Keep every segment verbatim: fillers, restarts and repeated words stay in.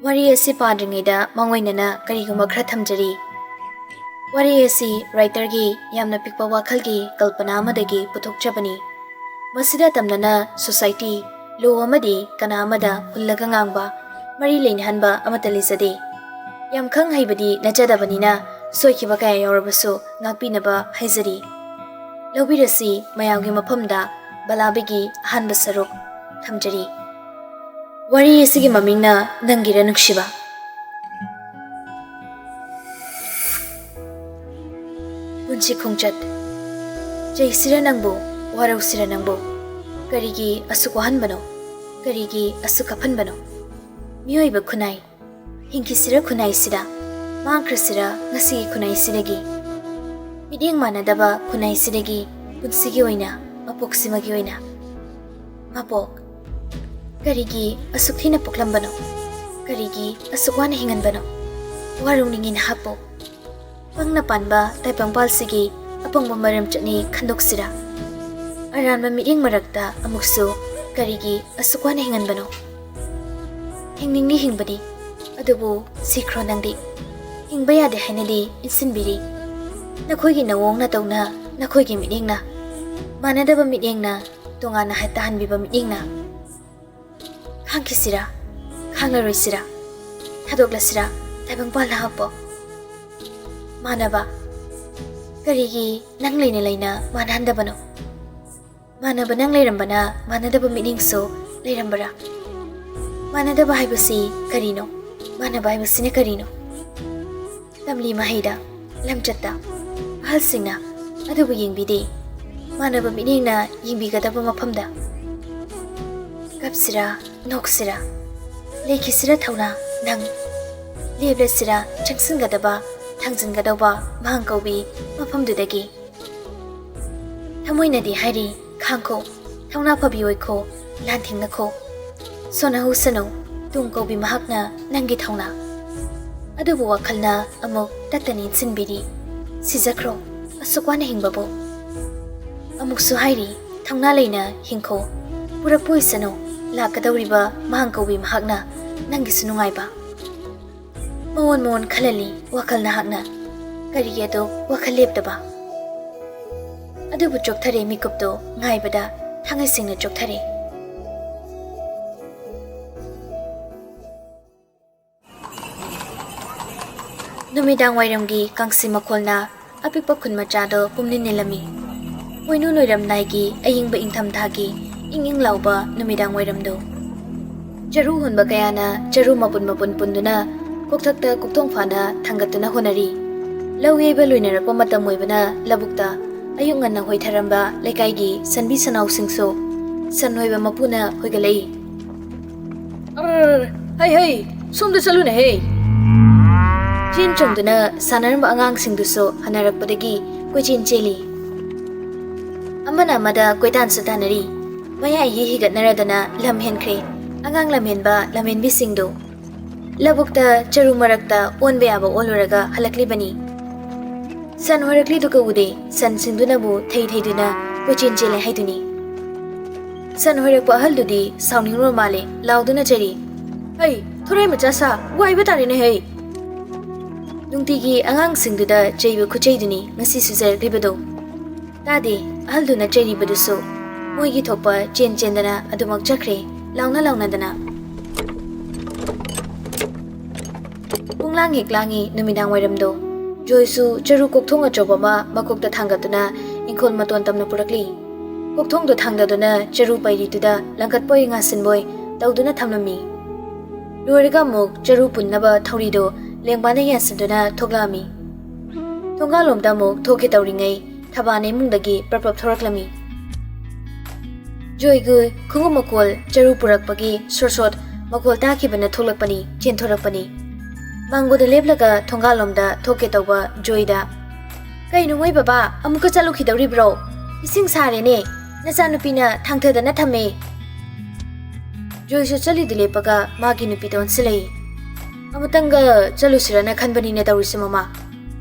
ꯋꯥꯔꯤ ꯑꯁꯤ ꯄꯥꯗ꯭ꯔꯤꯉꯩꯗ ꯃꯥꯡꯑꯣꯏꯅꯅ ꯀꯔꯤꯒꯨꯝꯕ ꯈꯔ ꯊꯝꯖꯔꯤ꯫ ꯋꯥꯔꯤ ꯑꯁꯤ ꯋ꯭ꯔꯥꯏꯇꯔꯒꯤ ꯌꯥꯝꯅ ꯄꯤꯛꯄ ꯋꯥꯈꯜꯒꯤ ꯀꯜꯄꯅꯥ ꯑꯃꯗꯒꯤ ꯄꯨꯊꯣꯛꯆꯕꯅꯤ꯫ ꯃꯁꯤꯗ ꯇꯝꯅꯅ ꯁꯣꯁꯥꯏꯇꯤ, ꯂꯣ ꯑꯃꯗꯤ ꯀꯅꯥ ꯑꯃꯗ ꯍꯨꯜꯂꯒ ꯉꯥꯡꯕ, ꯃꯔꯤ ꯂꯩꯅꯍꯟꯕ ꯑꯃꯠꯇ ꯂꯩꯖꯗꯦ꯫ ꯌꯥꯝ ꯈꯪ ꯍꯩꯕꯗꯤ ꯅꯠꯆꯗꯕꯅꯤꯅ ꯁꯣꯏꯈꯤꯕ ꯀꯌꯥ ꯌꯥꯎꯔꯕꯁꯨ ꯉꯥꯛꯄꯤꯅꯕ ꯍꯥꯏꯖꯔꯤ꯫ ꯂꯧꯕꯤꯔꯁꯤ ꯃꯌꯥꯝꯒꯤ ꯃꯐꯝꯗ ꯕꯂꯥꯕꯤꯒꯤ ꯑꯍꯥꯟꯕ ꯁꯔꯨꯛ ꯊꯝꯖꯔꯤ꯫ ꯋꯥꯔꯤ ꯑꯁꯤꯒꯤ ꯃꯃꯤꯡꯅ ꯅꯪꯒꯤꯔ ꯅꯨꯡꯁꯤꯕ꯫ ꯄꯨꯟꯁꯤ ꯈꯣꯡꯆꯠ꯫ ꯆꯩꯁꯤꯔ ꯅꯪꯕꯨ, ꯋꯥꯔꯧꯁꯤꯔ ꯅꯪꯕꯨ? ꯀꯔꯤꯒꯤ ꯑꯁꯨꯛ ꯋꯥꯍꯟꯕꯅꯣ? ꯀꯔꯤꯒꯤ ꯑꯁꯨꯛ ꯀꯞꯍꯟꯕꯅꯣ? ꯃꯤꯑꯣꯏꯕ ꯈꯨꯟꯅꯥꯏ, ꯍꯤꯡꯈꯤꯁꯤꯔ ꯈꯨꯟꯅꯥꯏꯁꯤꯗ, ꯃꯥꯡꯈ꯭ꯔꯁꯤꯔ ꯉꯁꯤꯒꯤ ꯈꯨꯟꯅꯥꯏꯁꯤꯗꯒꯤ? ꯃꯤꯠꯌꯦꯡ ꯃꯥꯟꯅꯗꯕ ꯈꯨꯟꯅꯥꯏꯁꯤꯗꯒꯤ ꯄꯨꯟꯁꯤꯒꯤ ꯑꯣꯏꯅ, ꯃꯄꯣꯛꯁꯤꯃꯒꯤ ꯑꯣꯏꯅ꯫ ꯃꯄꯣꯛ, ꯀꯔꯤꯒꯤ ꯑꯁꯨꯛ ꯊꯤꯅ ꯄꯣꯛꯂꯝꯕꯅꯣ? ꯀꯔꯤꯒꯤ ꯑꯁꯨꯛ ꯋꯥꯅ ꯍꯤꯡꯍꯟꯕꯅꯣ? ꯋꯥꯔꯧꯅꯤꯡꯉꯤ ꯅꯍꯥꯛꯄꯨ꯫ ꯄꯪꯅ ꯄꯥꯟꯕ ꯇꯥꯏꯕꯪꯄꯥꯜꯁꯤꯒꯤ ꯑꯄꯪꯕ ꯃꯔꯝ ꯆꯠꯅꯤ ꯈꯟꯗꯣꯛꯁꯤꯔꯥ? ꯑꯔꯥꯟꯕ ꯃꯤꯠꯌꯦꯡ ꯃꯔꯛꯇ ꯑꯃꯨꯛꯁꯨ ꯀꯔꯤꯒꯤ ꯑꯁꯨꯛ ꯋꯥꯅ ꯍꯤꯡꯍꯟꯕꯅꯣ? ꯍꯤꯡꯅꯤꯡꯂꯤ ꯍꯤꯡꯕꯗꯤ, ꯑꯗꯨꯕꯨ ꯁꯤꯈ꯭ꯔꯣ ꯅꯪꯗꯤ꯫ ꯍꯤꯡꯕ ꯌꯥꯗꯦ ꯍꯥꯏꯅꯗꯤ ꯏꯟꯁꯤꯟꯕꯤꯔꯤ꯫ ꯅꯈꯣꯏꯒꯤ ꯅꯋꯣꯡ ꯅꯇꯧꯅ, ꯅꯈꯣꯏꯒꯤ ꯃꯤꯠꯌꯦꯡꯅ, ꯃꯥꯟꯅꯗꯕ ꯃꯤꯠꯌꯦꯡꯅ, ꯇꯣꯉꯥꯟꯅ ꯍꯥꯏ ꯇꯥꯍꯟꯕꯤꯕ ꯃꯤꯠꯌꯦꯡꯅ꯫ ꯈꯥꯡꯈꯤꯁꯤꯔꯥ? ꯈꯥꯡꯂꯔꯣꯏꯁꯤꯔꯥ? ꯊꯥꯗꯣꯛꯂꯁꯤꯔꯥ ꯇꯥꯏꯕꯪꯄꯥꯜ ꯅꯍꯥꯛꯄꯣ? ꯃꯥꯟꯅꯕ, ꯀꯔꯤꯒꯤ ꯅꯪ ꯂꯩꯅ ꯂꯩꯅ ꯃꯥꯟꯅꯍꯟꯗꯕꯅꯣ? ꯃꯥꯟꯅꯕ ꯅꯪ ꯂꯩꯔꯝꯕꯅ ꯃꯥꯟꯅꯗꯕ ꯃꯤꯠꯌꯦꯡꯁꯨ ꯂꯩꯔꯝꯕꯔꯥ? ꯃꯥꯟꯅꯗꯕ ꯍꯥꯏꯕꯁꯤ ꯀꯔꯤꯅꯣ? ꯃꯥꯟꯅꯕ ꯍꯥꯏꯕꯁꯤꯅ ꯀꯔꯤꯅꯣ? ꯇꯝꯂꯤ ꯃꯍꯩꯗ, ꯂꯝꯆꯠꯇ ꯑꯍꯜꯁꯤꯡꯅ ꯑꯗꯨꯕꯨ ꯌꯦꯡꯕꯤꯗꯦ꯫ ꯃꯥꯟꯅꯕ ꯃꯤꯠꯌꯦꯡꯅ ꯌꯦꯡꯕꯤꯒꯗꯕ ꯃꯐꯝꯗ꯫ ꯀꯞꯁꯤꯔꯥ, ꯅꯣꯛꯁꯤꯔꯥ, ꯂꯩꯈꯤꯁꯤꯔꯥ ꯊꯧꯅꯥ ꯅꯪ? ꯂꯦꯞꯂꯁꯤꯔꯥ ꯆꯪꯁꯤꯟꯒꯗꯕ, ꯊꯥꯡꯖꯤꯟꯒꯗꯧꯕ ꯃꯥꯡ ꯀꯧꯕꯤ ꯃꯐꯝꯗꯨꯗꯒꯤ? ꯊꯃꯣꯏꯅꯗꯤ ꯍꯥꯏꯔꯤ, ꯈꯥꯡꯈꯣ, ꯊꯧꯅꯥ ꯐꯕꯤ ꯑꯣꯏꯈꯣ, ꯂꯥꯟꯊꯦꯡꯅꯈꯣ꯫ ꯁꯣꯟꯅꯍꯧꯁꯅꯨ, ꯇꯨꯡ ꯀꯧꯕꯤ ꯃꯍꯥꯛꯅ ꯅꯪꯒꯤ ꯊꯧꯅꯥ꯫ ꯑꯗꯨꯕꯨ ꯋꯥꯈꯜꯅ ꯑꯃꯨꯛ ꯇꯠꯇꯅ ꯏꯟꯁꯤꯟꯕꯤꯔꯤ, ꯁꯤꯖꯈ꯭ꯔꯣ, ꯑꯁꯨꯛ ꯋꯥꯅ ꯍꯤꯡꯕꯕꯨ꯫ ꯑꯃꯨꯛꯁꯨ ꯍꯥꯏꯔꯤ, ꯊꯧꯅꯥ ꯂꯩꯅ ꯍꯤꯡꯈꯣ, ꯄꯨꯔꯛꯄ ꯑꯣꯏꯁꯅꯨ ꯂꯥꯛꯀꯗꯧꯔꯤꯕ ꯃꯥꯡ ꯀꯧꯕꯤ ꯃꯍꯥꯛꯅ ꯅꯪꯒꯤꯁꯨ ꯅꯨꯡꯉꯥꯏꯕ꯫ ꯃꯉꯣꯟ ꯃꯉꯣꯟ ꯈꯜꯍꯜꯂꯤ ꯋꯥꯈꯜ ꯅꯍꯥꯛꯅ꯫ ꯀꯔꯤꯒꯤ ꯑꯗꯣ ꯋꯥꯈꯜ ꯂꯦꯞꯇꯕ? ꯑꯗꯨꯕꯨ ꯆꯣꯛꯊꯔꯦ ꯃꯤꯀꯨꯞꯇꯣ ꯉꯥꯏꯕꯗ꯫ ꯊꯥꯡꯉꯩ ꯁꯦꯡꯅ ꯆꯣꯛꯊꯔꯦ꯫ ꯅꯨꯃꯤꯗꯥꯡ ꯋꯥꯏꯔꯝꯒꯤ ꯀꯥꯡꯁꯤ ꯃꯈꯣꯜꯅ ꯑꯄꯤꯛꯄ ꯈꯨꯟ ꯃꯆꯥꯗꯣ ꯄꯨꯝꯅꯤꯟ ꯅꯤꯜꯂꯝꯃꯤ꯫ ꯄꯣꯏꯅꯨ ꯂꯣꯏꯔꯝꯗꯥꯏꯒꯤ ꯑꯌꯤꯡꯕ ꯏꯪꯊꯝꯊꯥꯒꯤ ꯏꯪ ꯏꯪ ꯂꯥꯎꯕ ꯅꯨꯃꯤꯗꯥꯡ ꯋꯥꯏꯔꯝꯗꯣ꯫ ꯆꯔꯨ ꯍꯨꯟꯕ ꯀꯌꯥꯅ ꯆꯔꯨ ꯃꯄꯨꯟ ꯃꯄꯨꯟ ꯄꯨꯟꯗꯨꯅ ꯀꯣꯛꯊꯛꯇ ꯀꯣꯛꯊꯣꯡ ꯐꯥꯅ ꯊꯥꯡꯒꯠꯇꯨꯅ ꯍꯣꯠꯅꯔꯤ꯫ ꯂꯧ ꯌꯩꯕ ꯂꯣꯏꯅꯔꯛꯄ ꯃꯇꯝ ꯑꯣꯏꯕꯅ ꯂꯧꯕꯨꯛꯇ ꯑꯌꯨꯛ ꯉꯟꯅ ꯍꯣꯏꯊꯔꯝꯕ ꯂꯩꯀꯥꯏꯒꯤ ꯁꯟꯕꯤ ꯁꯟꯅꯥꯎꯁꯤꯡꯁꯨ ꯁꯟ ꯍꯣꯏꯕ ꯃꯄꯨꯅ ꯍꯣꯏꯒꯠꯂꯛꯏ꯫ "ꯑꯔꯔ, ꯍꯩ ꯍꯩ, ꯁꯣꯝꯗ ꯆꯠꯂꯨꯅꯦꯍꯦ!" ꯆꯦꯟ ꯆꯣꯡꯗꯨꯅ ꯁꯥꯟꯅꯔꯝꯕ ꯑꯉꯥꯡꯁꯤꯡꯗꯨꯁꯨ ꯍꯟꯅꯔꯛꯄꯗꯒꯤ ꯀꯣꯏꯆꯦꯟ ꯆꯦꯜꯂꯤ꯫ ꯑꯃꯅ ꯑꯃꯗ ꯀꯣꯏꯇꯥꯟꯁꯨ ꯇꯥꯟꯅꯔꯤ꯫ ꯃꯌꯥꯏꯒꯤ ꯍꯤꯒꯠꯅꯔꯗꯅ ꯂꯝ ꯍꯦꯟꯈ꯭ꯔꯦ꯫ ꯑꯉꯥꯡ ꯂꯝꯍꯦꯟꯕ ꯂꯝꯍꯦꯟꯕꯤꯁꯤꯡꯗꯨ ꯂꯧꯕꯨꯛꯇ ꯆꯔꯨ ꯃꯔꯛꯇ ꯑꯣꯟꯕ ꯌꯥꯕ ꯑꯣꯜꯂꯨꯔꯒ ꯍꯜꯂꯛꯂꯤꯕꯅꯤ꯫ ꯁꯟ ꯍꯣꯏꯔꯛꯂꯤꯗꯨ ꯀꯧꯗꯦ, ꯁꯟꯁꯤꯡꯗꯨꯅꯕꯨ ꯊꯩ ꯊꯩꯗꯨꯅ ꯀꯣꯏꯆꯦꯟ ꯆꯦꯜꯂꯦ ꯍꯥꯏꯗꯨꯅꯤ꯫ ꯁꯟ ꯍꯣꯏꯔꯛꯄ ꯑꯍꯜꯗꯨꯗꯤ ꯁꯥꯎꯅꯤꯡꯂꯨꯔ ꯃꯥꯜꯂꯦ, ꯂꯥꯎꯗꯨꯅ ꯆꯩꯔꯤ꯫ "ꯍꯩ, ꯊꯣꯔꯥꯏ ꯃꯆꯥ ꯁꯥ, ꯋꯥꯏꯕ ꯇꯥꯔꯦꯅꯦ ꯍꯩ!" ꯅꯨꯡꯇꯤꯒꯤ ꯑꯉꯥꯡꯁꯤꯡꯗꯨꯗ ꯆꯩꯕ ꯈꯨꯆꯩꯗꯨꯅꯤ ꯉꯁꯤꯁꯨ ꯆꯩꯔꯛꯂꯤꯕꯗꯣ꯫ ꯇꯥꯗꯦ, ꯑꯍꯜꯗꯨꯅ ꯆꯩꯔꯤꯕꯗꯨꯁꯨ꯫ ꯃꯣꯏꯒꯤ ꯊꯣꯛꯄ ꯆꯦꯟ ꯆꯦꯟꯗꯅ ꯑꯗꯨꯃꯛ ꯆꯠꯈ꯭ꯔꯦ, ꯂꯥꯎꯅ ꯂꯥꯎꯅꯗꯅ꯫ ꯄꯨꯡꯂꯥꯡ ꯍꯦꯛ ꯂꯥꯡꯉꯤ ꯅꯨꯃꯤꯗꯥꯡ ꯋꯥꯏꯔꯝꯗꯣ꯫ ꯖꯣꯏꯁꯨ ꯆꯔꯨ ꯀꯣꯛꯊꯣꯡ ꯑꯆꯧꯕ ꯑꯃ ꯃꯀꯣꯛꯇ ꯊꯥꯡꯒꯠꯇꯨꯅ ꯏꯪꯈꯣꯜ ꯃꯇꯣꯟ ꯇꯝꯅ ꯄꯨꯔꯛꯂꯤ꯫ ꯀꯣꯛꯊꯣꯡꯗꯣ ꯊꯥꯡꯗꯗꯨꯅ ꯆꯔꯨ ꯄꯩꯔꯤꯗꯨꯗ ꯂꯪꯈꯠꯄꯣꯏ ꯉꯥꯁꯤꯟꯕꯣꯏ ꯇꯧꯗꯨꯅ ꯊꯝꯂꯝꯃꯤ꯫ ꯂꯣꯏꯔꯒ ꯑꯃꯨꯛ ꯆꯔꯨ ꯄꯨꯟꯅꯕ ꯊꯧꯔꯤꯗꯣ ꯂꯦꯡꯕꯥꯅ ꯌꯥꯟꯁꯤꯟꯗꯨꯅ ꯊꯣꯛꯂꯛꯑꯝꯃꯤ꯫ ꯊꯣꯡꯒꯥꯜꯂꯣꯝꯗ ꯑꯃꯨꯛ ꯊꯣꯛꯀꯦ ꯇꯧꯔꯤꯉꯩ ꯊꯕꯥꯅ ꯏꯃꯨꯡꯗꯒꯤ ꯄ꯭ꯔꯞ ꯄ꯭ꯔꯞ ꯊꯣꯔꯛꯂꯝꯃꯤ꯫ ꯖꯣꯏꯒꯤ ꯈꯣꯡꯎꯞ ꯃꯈꯣꯜ ꯆꯔꯨ ꯄꯨꯔꯛꯄꯒꯤ ꯁꯣꯠ ꯁꯣꯠ ꯃꯈꯣꯜ ꯇꯥꯈꯤꯕꯅ ꯊꯣꯛꯂꯛꯄꯅꯤ, ꯆꯦꯟꯊꯣꯔꯛꯄꯅꯤ꯫ ꯃꯥꯡꯒꯣꯟꯗ ꯂꯦꯞꯂꯒ ꯊꯣꯡꯒꯥꯜꯂꯣꯝꯗ ꯊꯣꯛꯀꯦ ꯇꯧꯕ ꯖꯣꯏꯗ, "ꯀꯩꯅꯣ ꯃꯣꯏ ꯕꯕꯥ, ꯑꯃꯨꯛꯀ ꯆꯠꯂꯨꯈꯤꯗꯧꯔꯤꯕ꯭ꯔꯣ? ꯏꯁꯤꯡ ꯁꯥꯔꯦꯅꯦ, ꯅꯆꯥꯅꯨꯄꯤꯅ ꯊꯥꯡꯊꯗꯅ ꯊꯝꯃꯦ꯫" ꯖꯣꯏꯁꯨ ꯆꯠꯂꯤꯗꯨ ꯂꯦꯞꯄꯒ ꯃꯥꯒꯤ ꯅꯨꯄꯤꯗ ꯑꯣꯟꯁꯤꯜꯂꯛꯏ꯫ "ꯑꯃꯨꯛꯇꯪꯒ ꯆꯠꯂꯨꯁꯤꯔꯅ ꯈꯟꯕꯅꯤꯅꯦ ꯇꯧꯔꯤꯁꯦ ꯃꯃꯥ꯫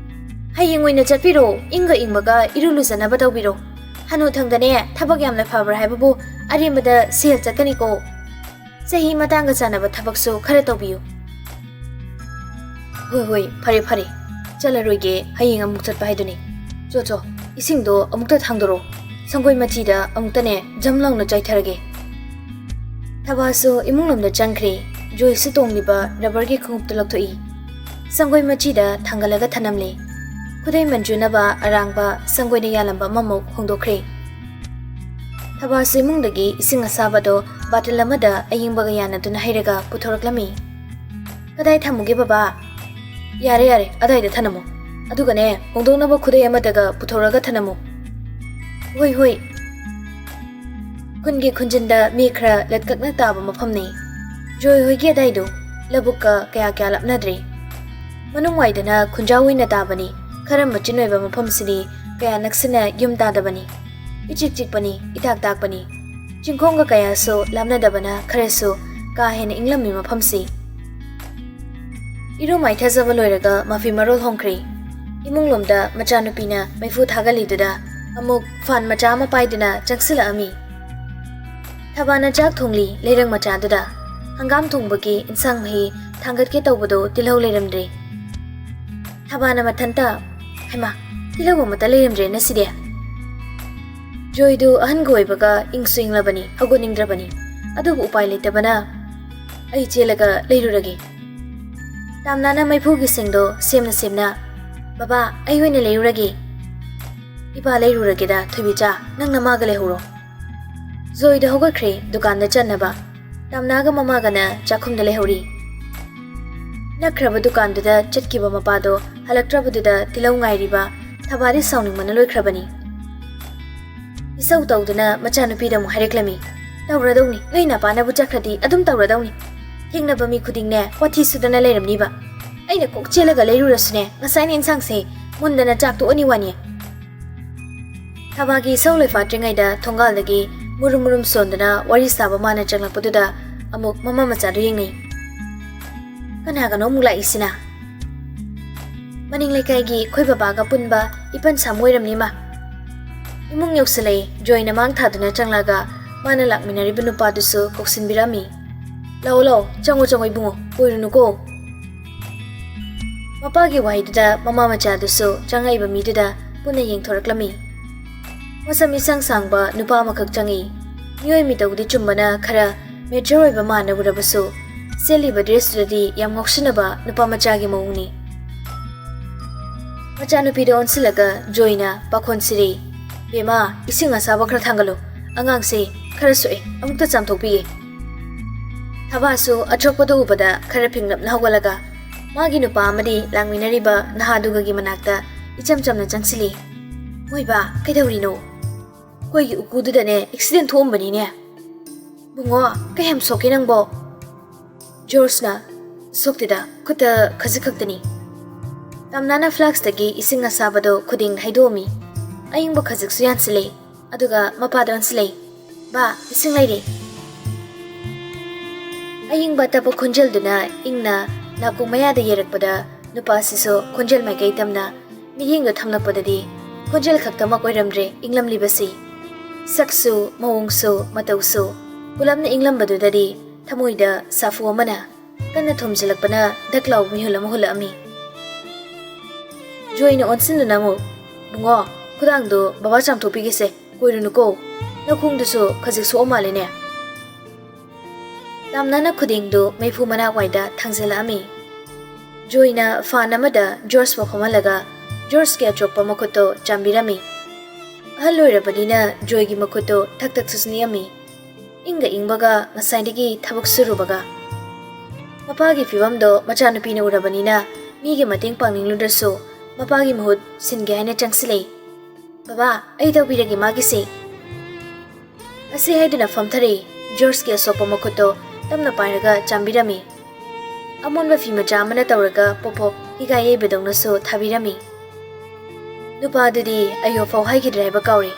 ꯍꯌꯦꯡ ꯑꯣꯏꯅ ꯆꯠꯄꯤꯔꯣ, ꯏꯪꯒ ꯏꯪꯕꯒ ꯏꯔꯨ ꯂꯨꯖꯅꯕ ꯇꯧꯕꯤꯔꯣ꯫ ꯍꯅꯨꯊꯪꯗꯅꯦ ꯊꯕꯛ ꯌꯥꯝꯅ ꯐꯕ꯭ꯔꯥ ꯍꯥꯏꯕꯕꯨ ꯑꯔꯦꯝꯕꯗ ꯁꯦꯜ ꯆꯠꯀꯅꯤꯀꯣ꯫" ꯆꯍꯤ ꯃꯇꯥꯡꯒ ꯆꯥꯟꯅꯕ ꯊꯕꯛꯁꯨ ꯈꯔ ꯇꯧꯕꯤꯌꯨ꯫ ꯍꯣꯏ ꯍꯣꯏ, ꯐꯔꯦ ꯐꯔꯦ, ꯆꯠꯂꯔꯣꯏꯒꯦ, ꯍꯌꯦꯡ ꯑꯃꯨꯛ ꯆꯠꯄ ꯍꯥꯏꯗꯨꯅꯤ꯫ ꯆꯣ ꯆꯣ, ꯏꯁꯤꯡꯗꯣ ꯑꯃꯨꯛꯇ ꯊꯥꯡꯗꯣꯔꯛꯑꯣ꯫ ꯁꯪꯒꯣꯏ ꯃꯆꯤꯗ ꯑꯃꯨꯛꯇꯅꯦ ꯖꯝ ꯂꯥꯎꯅ ꯆꯥꯏꯊꯔꯒꯦ꯫ ꯊꯕꯥꯁꯨ ꯏꯃꯨꯡ ꯂꯣꯝꯗ ꯆꯪꯈ꯭ꯔꯦ꯫ ꯖꯣꯏꯁꯨ ꯇꯣꯡꯂꯤꯕ ꯔꯕꯔꯒꯤ ꯈꯣꯡꯎꯞꯇꯨ ꯂꯧꯊꯣꯛꯏ꯫ ꯁꯪꯒꯣꯏ ꯃꯆꯤꯗ ꯊꯥꯡꯒꯠꯂꯒ ꯊꯅꯝꯂꯦ꯫ ꯈꯨꯗꯩ ꯃꯟꯖꯨꯅꯕ ꯑꯔꯥꯡꯕ ꯁꯪꯒꯣꯏꯅ ꯌꯥꯜꯂꯝꯕ ꯑꯃꯃꯨꯛ ꯍꯣꯡꯗꯣꯛꯈ꯭ꯔꯦ꯫ ꯊꯕꯥꯁꯨ ꯏꯃꯨꯡꯗꯒꯤ ꯏꯁꯤꯡ ꯑꯁꯥꯕꯗꯣ ꯕꯥꯇꯜ ꯑꯃꯗ ꯑꯌꯤꯡꯕꯒ ꯌꯥꯟꯅꯗꯨꯅ ꯍꯩꯔꯒ ꯄꯨꯊꯣꯔꯛꯂꯝꯃꯤ꯫ "ꯀꯗꯥꯏ ꯊꯝꯃꯨꯒꯦ ꯕꯕꯥ?" "ꯌꯥꯔꯦ ꯌꯥꯔꯦ, ꯑꯗꯥꯏꯗ ꯊꯅꯝꯃꯣ꯫ ꯑꯗꯨꯒꯅꯦ, ꯍꯣꯡꯗꯣꯛꯅꯕ ꯈꯨꯗꯩ ꯑꯃꯗꯒ ꯄꯨꯊꯣꯔꯛꯑꯒ ꯊꯅꯝꯃꯣ꯫" "ꯍꯣꯏ ꯍꯣꯏ꯫" ꯈꯨꯟꯒꯤ ꯈꯨꯟꯖꯤꯟꯗ ꯃꯤ ꯈꯔ ꯂꯠꯀꯛꯅ ꯇꯥꯕ ꯃꯐꯝꯅꯤ꯫ ꯖꯣꯏ ꯍꯣꯏꯒꯤ ꯑꯗꯥꯏꯗꯨ ꯂꯧꯕꯨꯛꯀ ꯀꯌꯥ ꯀꯌꯥ ꯂꯥꯞꯅꯗ꯭ꯔꯤ꯫ ꯃꯅꯨꯡ ꯋꯥꯏꯗꯅ ꯈꯨꯟꯖꯥꯎ ꯑꯣꯏꯅ ꯇꯥꯕꯅꯤ꯫ ꯈꯔ ꯃꯆꯤꯟ ꯑꯣꯏꯕ ꯃꯐꯝꯁꯤꯗꯤ ꯀꯌꯥ ꯅꯛꯁꯤꯟꯅ ꯌꯨꯝ ꯇꯥꯗꯕꯅꯤ꯫ ꯏꯆꯤꯛ ꯆꯤꯛꯄꯅꯤ, ꯏꯇꯥꯛ ꯇꯥꯛꯄꯅꯤ꯫ ꯆꯤꯡꯈꯣꯡꯒ ꯀꯌꯥꯁꯨ ꯂꯥꯞꯅꯗꯕꯅ ꯈꯔꯁꯨ ꯀꯥ ꯍꯦꯟꯅ ꯏꯪꯂꯝꯃꯤ ꯃꯐꯝꯁꯤ꯫ ꯏꯔꯨ ꯃꯥꯏꯊꯖꯕ ꯂꯣꯏꯔꯒ ꯃꯐꯤ ꯃꯔꯣꯜ ꯍꯣꯡꯈ꯭ꯔꯦ꯫ ꯏꯃꯨꯡꯂꯣꯝꯗ ꯃꯆꯥꯅꯨꯄꯤꯅ ꯃꯩꯐꯨ ꯊꯥꯒꯠꯂꯤꯗꯨꯗ ꯑꯃꯨꯛ ꯐꯥꯟ ꯃꯆꯥ ꯑꯃ ꯄꯥꯏꯗꯨꯅ ꯆꯪꯁꯤꯜꯂꯛꯑꯝꯃꯤ꯫ ꯊꯕꯥꯅ ꯆꯥꯛ ꯊꯣꯡꯂꯤ ꯂꯩꯔꯪ ꯃꯆꯥꯗꯨꯗ꯫ ꯍꯪꯒꯥꯝ ꯊꯣꯡꯕꯒꯤ ꯏꯟꯁꯥꯡ ꯃꯍꯤ ꯊꯥꯡꯒꯠꯀꯦ ꯇꯧꯕꯗꯣ ꯇꯤꯜꯍꯧ ꯂꯩꯔꯝꯗ꯭ꯔꯦ꯫ ꯊꯕꯥꯅ ꯃꯊꯟꯇ, "ꯍꯩꯃꯥ, ꯇꯤꯜꯍꯧ ꯑꯃꯠꯇ ꯂꯩꯔꯝꯗ꯭ꯔꯦ ꯉꯁꯤꯗꯤ꯫" ꯖꯣꯏꯗꯨ ꯑꯍꯟꯒ ꯑꯣꯏꯕꯒ ꯏꯪꯁꯨ ꯏꯪꯂꯕꯅꯤ, ꯍꯧꯒꯠꯅꯤꯡꯗ꯭ꯔꯕꯅꯤ꯫ ꯑꯗꯨꯕꯨ ꯎꯄꯥꯏ ꯂꯩꯇꯕꯅ, "ꯑꯩ ꯆꯦꯜꯂꯒ ꯂꯩꯔꯨꯔꯒꯦ꯫" ꯇꯥꯝꯅꯥꯅ ꯃꯩꯐꯨꯒꯤ ꯁꯤꯡꯗꯣ ꯁꯦꯝꯅ ꯁꯦꯝꯅ, "ꯕꯕꯥ, ꯑꯩ ꯑꯣꯏꯅ ꯂꯩꯔꯨꯔꯒꯦ꯫" "ꯏꯄꯥ ꯂꯩꯔꯨꯔꯒꯦꯗ, ꯊꯣꯏꯕꯤꯆꯥ, ꯅꯪ ꯅꯃꯥꯒ ꯂꯩꯍꯧꯔꯣ꯫" ꯖꯣꯏꯗ ꯍꯧꯒꯠꯈ꯭ꯔꯦ ꯗꯨꯀꯥꯟꯗ ꯆꯠꯅꯕ꯫ ꯇꯥꯝꯅꯥꯒ ꯃꯃꯥꯒꯅ ꯆꯥꯛꯈꯨꯝꯗ ꯂꯩꯍꯧꯔꯤ꯫ ꯅꯛꯈ꯭ꯔꯕ ꯗꯨꯀꯥꯟꯗꯨꯗ ꯆꯠꯈꯤꯕ ꯃꯄꯥꯗꯣ ꯍꯜꯂꯛꯇ꯭ꯔꯕꯗꯨꯗ ꯇꯤꯜꯍꯧ ꯉꯥꯏꯔꯤꯕ ꯊꯕꯥꯗꯤ ꯁꯥꯎꯅꯤꯡꯕꯅ ꯂꯣꯏꯈ꯭ꯔꯕꯅꯤ꯫ ꯏꯁꯧ ꯇꯧꯗꯨꯅ ꯃꯆꯥꯅꯨꯄꯤꯗ ꯑꯃꯨꯛ ꯍꯥꯏꯔꯛꯂꯝꯃꯤ, "ꯇꯧꯔꯗꯧꯅꯤ, ꯅꯣꯏ ꯅꯄꯥꯅꯕꯨ ꯆꯠꯈ꯭ꯔꯗꯤ ꯑꯗꯨꯝ ꯇꯧꯔꯗꯧꯅꯤ꯫ ꯊꯦꯡꯅꯕ ꯃꯤ ꯈꯨꯗꯤꯡꯅꯦ ꯋꯥꯊꯤ ꯁꯨꯗꯅ ꯂꯩꯔꯝꯅꯤꯕ꯫ ꯑꯩꯅ ꯀꯣꯛ ꯆꯦꯜꯂꯒ ꯂꯩꯔꯨꯔꯁꯨꯅꯦ, ꯉꯁꯥꯏꯅ ꯏꯟꯁꯥꯡꯁꯦ ꯃꯨꯟꯗꯅ ꯆꯥꯛ ꯇꯣꯛꯑꯅꯤ ꯋꯥꯅꯤ꯫" ꯊꯕꯥꯒꯤ ꯏꯁꯧ ꯂꯣꯏꯐꯥꯠꯇ꯭ꯔꯤꯉꯩꯗ ꯊꯣꯡꯒꯥꯜꯗꯒꯤ ꯃꯨꯔꯨꯝ ꯃꯨꯔꯨꯝ ꯁꯣꯟꯗꯨꯅ ꯋꯥꯔꯤ ꯁꯥꯕ ꯃꯥꯅ ꯆꯪꯂꯛꯄꯗꯨꯗ ꯑꯃꯨꯛ ꯃꯃꯥ ꯃꯆꯥꯗꯨ ꯌꯦꯡꯅꯩ꯫ "ꯀꯅꯥꯒꯅꯣ ꯑꯃꯨꯛ ꯂꯥꯛꯏꯁꯤꯅ?" "ꯃꯅꯤꯡ ꯂꯩꯀꯥꯏꯒꯤ ꯑꯩꯈꯣꯏ ꯕꯕꯥꯒ ꯄꯨꯟꯕ ꯏꯄꯟ ꯁꯥꯃꯨ ꯑꯣꯏꯔꯝꯅꯤ ꯃꯥ꯫" ꯏꯃꯨꯡ ꯌꯧꯁꯤꯜꯂꯛꯏ꯫ ꯖꯣꯏꯅ ꯃꯥꯡ ꯊꯥꯗꯨꯅ ꯆꯪꯂꯛꯑꯒ ꯃꯥꯅ ꯂꯥꯛꯃꯤꯟꯅꯔꯤꯕ ꯅꯨꯄꯥꯗꯨꯁꯨ ꯀꯧꯁꯤꯟꯕꯤꯔꯝꯃꯤ꯫ "ꯂꯥꯛꯑꯣ, ꯂꯥꯛꯑꯣ, ꯆꯪꯉꯣ, ꯆꯪꯉꯣ ꯏꯕꯨꯡꯉꯣ, ꯀꯣꯏꯔꯨꯅꯨꯀꯣ"꯫ ꯃꯄꯥꯒꯤ ꯋꯥꯍꯩꯗꯨꯗ ꯃꯃꯥ ꯃꯆꯥꯗꯨꯁꯨ ꯆꯪꯉꯛꯏꯕ ꯃꯤꯗꯨꯗ ꯄꯨꯟꯅ ꯌꯦꯡꯊꯣꯔꯛꯂꯝꯃꯤ꯫ ꯃꯁꯝ ꯏꯁꯥꯡ ꯁꯥꯡꯕ ꯅꯨꯄꯥ ꯑꯃꯈꯛ ꯆꯪꯉꯤ꯫ ꯃꯤꯑꯣꯏ ꯃꯤꯇꯧꯗꯤ ꯆꯨꯝꯕꯅ ꯈꯔ mature ꯑꯣꯏꯕ ꯃꯥꯟꯅ ꯎꯔꯕꯁꯨ, ꯁꯦꯠꯂꯤꯕ dressꯇꯨꯗꯗꯤ ꯌꯥꯝ ꯉꯥꯎꯁꯤꯟꯅꯕ ꯅꯨꯄꯥ ꯃꯆꯥꯒꯤ ꯃꯑꯣꯡꯅꯤ꯫ ꯃꯆꯥꯅꯨꯄꯤꯗ ꯑꯣꯟꯁꯤꯜꯂꯒ ꯖꯣꯏꯅ ꯄꯥꯈꯣꯟ ꯁꯤꯔꯤ, "ꯕꯦꯝꯃ, ꯏꯁꯤꯡ ꯑꯁꯥꯕ ꯈꯔ ꯊꯥꯡꯒꯠꯂꯨ, ꯑꯉꯥꯡꯁꯦ ꯈꯔ ꯁꯣꯛꯑꯦ, ꯑꯃꯨꯛꯇ ꯆꯥꯝꯊꯣꯛꯄꯤꯒꯦ"꯫ ꯊꯕꯥꯁꯨ ꯑꯆꯣꯛꯄꯗꯨ ꯎꯕꯗ ꯈꯔ ꯐꯤꯡꯂꯞꯅ ꯍꯧꯒꯠꯂꯒ ꯃꯥꯒꯤ ꯅꯨꯄꯥ ꯑꯃꯗꯤ ꯂꯥꯡꯃꯤꯟꯅꯔꯤꯕ ꯅꯍꯥꯗꯨꯒꯒꯤ ꯃꯅꯥꯛꯇ ꯏꯆꯝ ꯆꯝꯅ ꯆꯪꯁꯤꯜꯂꯤ꯫ "ꯃꯣꯏꯕꯥ, ꯀꯩꯗꯧꯔꯤꯅꯣ?" "ꯑꯩꯈꯣꯏꯒꯤ ꯎꯀꯨꯗꯨꯗꯅꯦ accident ꯊꯣꯛꯑꯝꯕꯅꯤꯅꯦ"꯫ "ꯕꯨꯡꯉꯣ, ꯀꯩ ꯌꯥꯝ ꯁꯣꯛꯀꯦ ꯅꯪꯕꯣ?" ꯖꯣꯔꯖꯅ, "ꯁꯣꯛꯇꯦꯗ, ꯈꯨꯠꯇ ꯈꯖꯤꯛ ꯈꯛꯇꯅꯤ"꯫ ꯇꯥꯝꯅꯥꯅ flaskꯇꯒꯤ ꯏꯁꯤꯡ ꯑꯁꯥꯕꯗꯣ ꯈꯨꯗꯤꯡ ꯍꯩꯗꯣꯛꯑꯝꯃꯤ꯫ ꯑꯏꯪꯕ ꯈꯖꯤꯛꯁꯨ ꯌꯥꯟꯁꯤꯜꯂꯦ, ꯑꯗꯨꯒ ꯃꯄꯥꯗ ꯑꯣꯟꯁꯤꯜꯂꯦ꯫ "ꯕꯥ, ꯏꯁꯤꯡ ꯂꯩꯔꯦ"꯫ ꯑꯏꯪꯕ ꯇꯞꯄ ꯈꯣꯟꯖꯦꯜꯗꯨꯅ ꯏꯪꯅ ꯅꯥꯀꯣꯡ ꯃꯌꯥꯗ ꯌꯩꯔꯛꯄꯗ ꯅꯨꯄꯥꯁꯤꯁꯨ ꯈꯣꯟꯖꯦꯜ ꯃꯥꯏꯀꯩ ꯇꯝꯅ ꯃꯤꯠꯌꯦꯡꯗꯣ ꯊꯝꯂꯛꯄꯗꯗꯤ ꯈꯣꯟꯖꯦꯜ ꯈꯛꯇꯃꯛ ꯑꯣꯏꯔꯝꯗ꯭ꯔꯦ ꯏꯪꯂꯝꯂꯤꯕꯁꯤ꯫ ꯁꯛꯁꯨ, ꯃꯑꯣꯡꯁꯨ, ꯃꯇꯧꯁꯨ ꯄꯨꯂꯞꯅ ꯏꯪꯂꯝꯕꯗꯨꯗꯗꯤ ꯊꯃꯣꯏꯗ ꯁꯥꯐꯨ ꯑꯃꯅ ꯀꯟꯅ ꯊꯣꯝꯖꯤꯜꯂꯛꯄꯅ ꯙꯛ ꯂꯥꯎꯕ ꯃꯤꯍꯨꯜ ꯑꯃ ꯍꯨꯜꯂꯛꯑꯝꯃꯤ꯫ ꯖꯣꯏꯅ ꯑꯣꯟꯁꯤꯟꯗꯨꯅ ꯑꯃꯨꯛ, "ꯕꯨꯡꯉꯣ, ꯈꯨꯗꯥꯡꯗꯣ ꯕꯕꯥ ꯆꯥꯝꯊꯣꯛꯄꯤꯒꯦꯁꯦ, ꯀꯣꯏꯔꯨꯅꯨꯀꯣ꯫ ꯅꯈꯣꯡꯗꯨꯁꯨ ꯈꯖꯤꯛ ꯁꯣꯛꯑ ꯃꯥꯜꯂꯦꯅꯦ"꯫ ꯇꯥꯝꯅꯥꯅ ꯈꯨꯗꯦꯡꯗꯨ ꯃꯩꯐꯨ ꯃꯅꯥꯛ ꯋꯥꯏꯗ ꯊꯥꯡꯖꯤꯜꯂꯛꯑꯝꯃꯤ꯫ ꯖꯣꯏꯅ ꯐꯥꯟ ꯑꯃꯗ ꯖꯣꯔꯖꯄꯨ ꯐꯝꯍꯜꯂꯒ ꯖꯣꯔꯖꯀꯤ ꯑꯆꯣꯛꯄ ꯃꯈꯨꯠꯇꯣ ꯆꯥꯝꯕꯤꯔꯝꯃꯤ꯫ ꯑꯍꯜ ꯑꯣꯏꯔꯕꯅꯤꯅ ꯖꯣꯏꯒꯤ ꯃꯈꯨꯠꯇꯣ ꯊꯛ ꯊꯛꯁꯨ ꯅꯤꯛꯑꯝꯃꯤ꯫ ꯏꯪꯒ ꯏꯪꯕꯒ ꯉꯁꯥꯏꯗꯒꯤ ꯊꯕꯛ ꯁꯨꯔꯨꯕꯒ꯫ ꯃꯄꯥꯒꯤ ꯐꯤꯕꯝꯗꯣ ꯃꯆꯥꯅꯨꯄꯤꯅ ꯎꯔꯕꯅꯤꯅ ꯃꯤꯒꯤ ꯃꯇꯦꯡ ꯄꯥꯡꯅꯤꯡꯂꯨꯗ꯭ꯔꯁꯨ ꯃꯄꯥꯒꯤ ꯃꯍꯨꯠ ꯁꯤꯟꯒꯦ ꯍꯥꯏꯅ ꯆꯪꯁꯤꯜꯂꯛꯏ꯫ "ꯕꯕꯥ, ꯑꯩ ꯇꯧꯕꯤꯔꯒꯦ ꯃꯥꯒꯤꯁꯦ"꯫ ꯑꯁꯤ ꯍꯥꯏꯗꯨꯅ ꯐꯝꯊꯔꯛꯏ꯫ ꯖꯣꯔꯖꯀꯤ ꯑꯁꯣꯛꯄ ꯃꯈꯨꯠꯇꯣ ꯇꯞꯅ ꯄꯥꯏꯔꯒ ꯆꯥꯝꯕꯤꯔꯝꯃꯤ꯫ ꯑꯃꯣꯟꯕ ꯐꯤ ꯃꯆꯥ ꯑꯃꯅ ꯇꯧꯔꯒ ꯄꯣꯞ ꯄꯣꯞ ꯍꯤꯒꯥꯏ ꯌꯩꯕꯗꯧꯅꯁꯨ ꯊꯥꯕꯤꯔꯝꯃꯤ꯫ ꯅꯨꯄꯥꯗꯨꯗꯤ ꯑꯌꯣꯐꯥꯎ ꯍꯥꯏꯈꯤꯗ꯭ꯔꯦ ꯍꯥꯏꯕ ꯀꯥꯎꯔꯦ꯫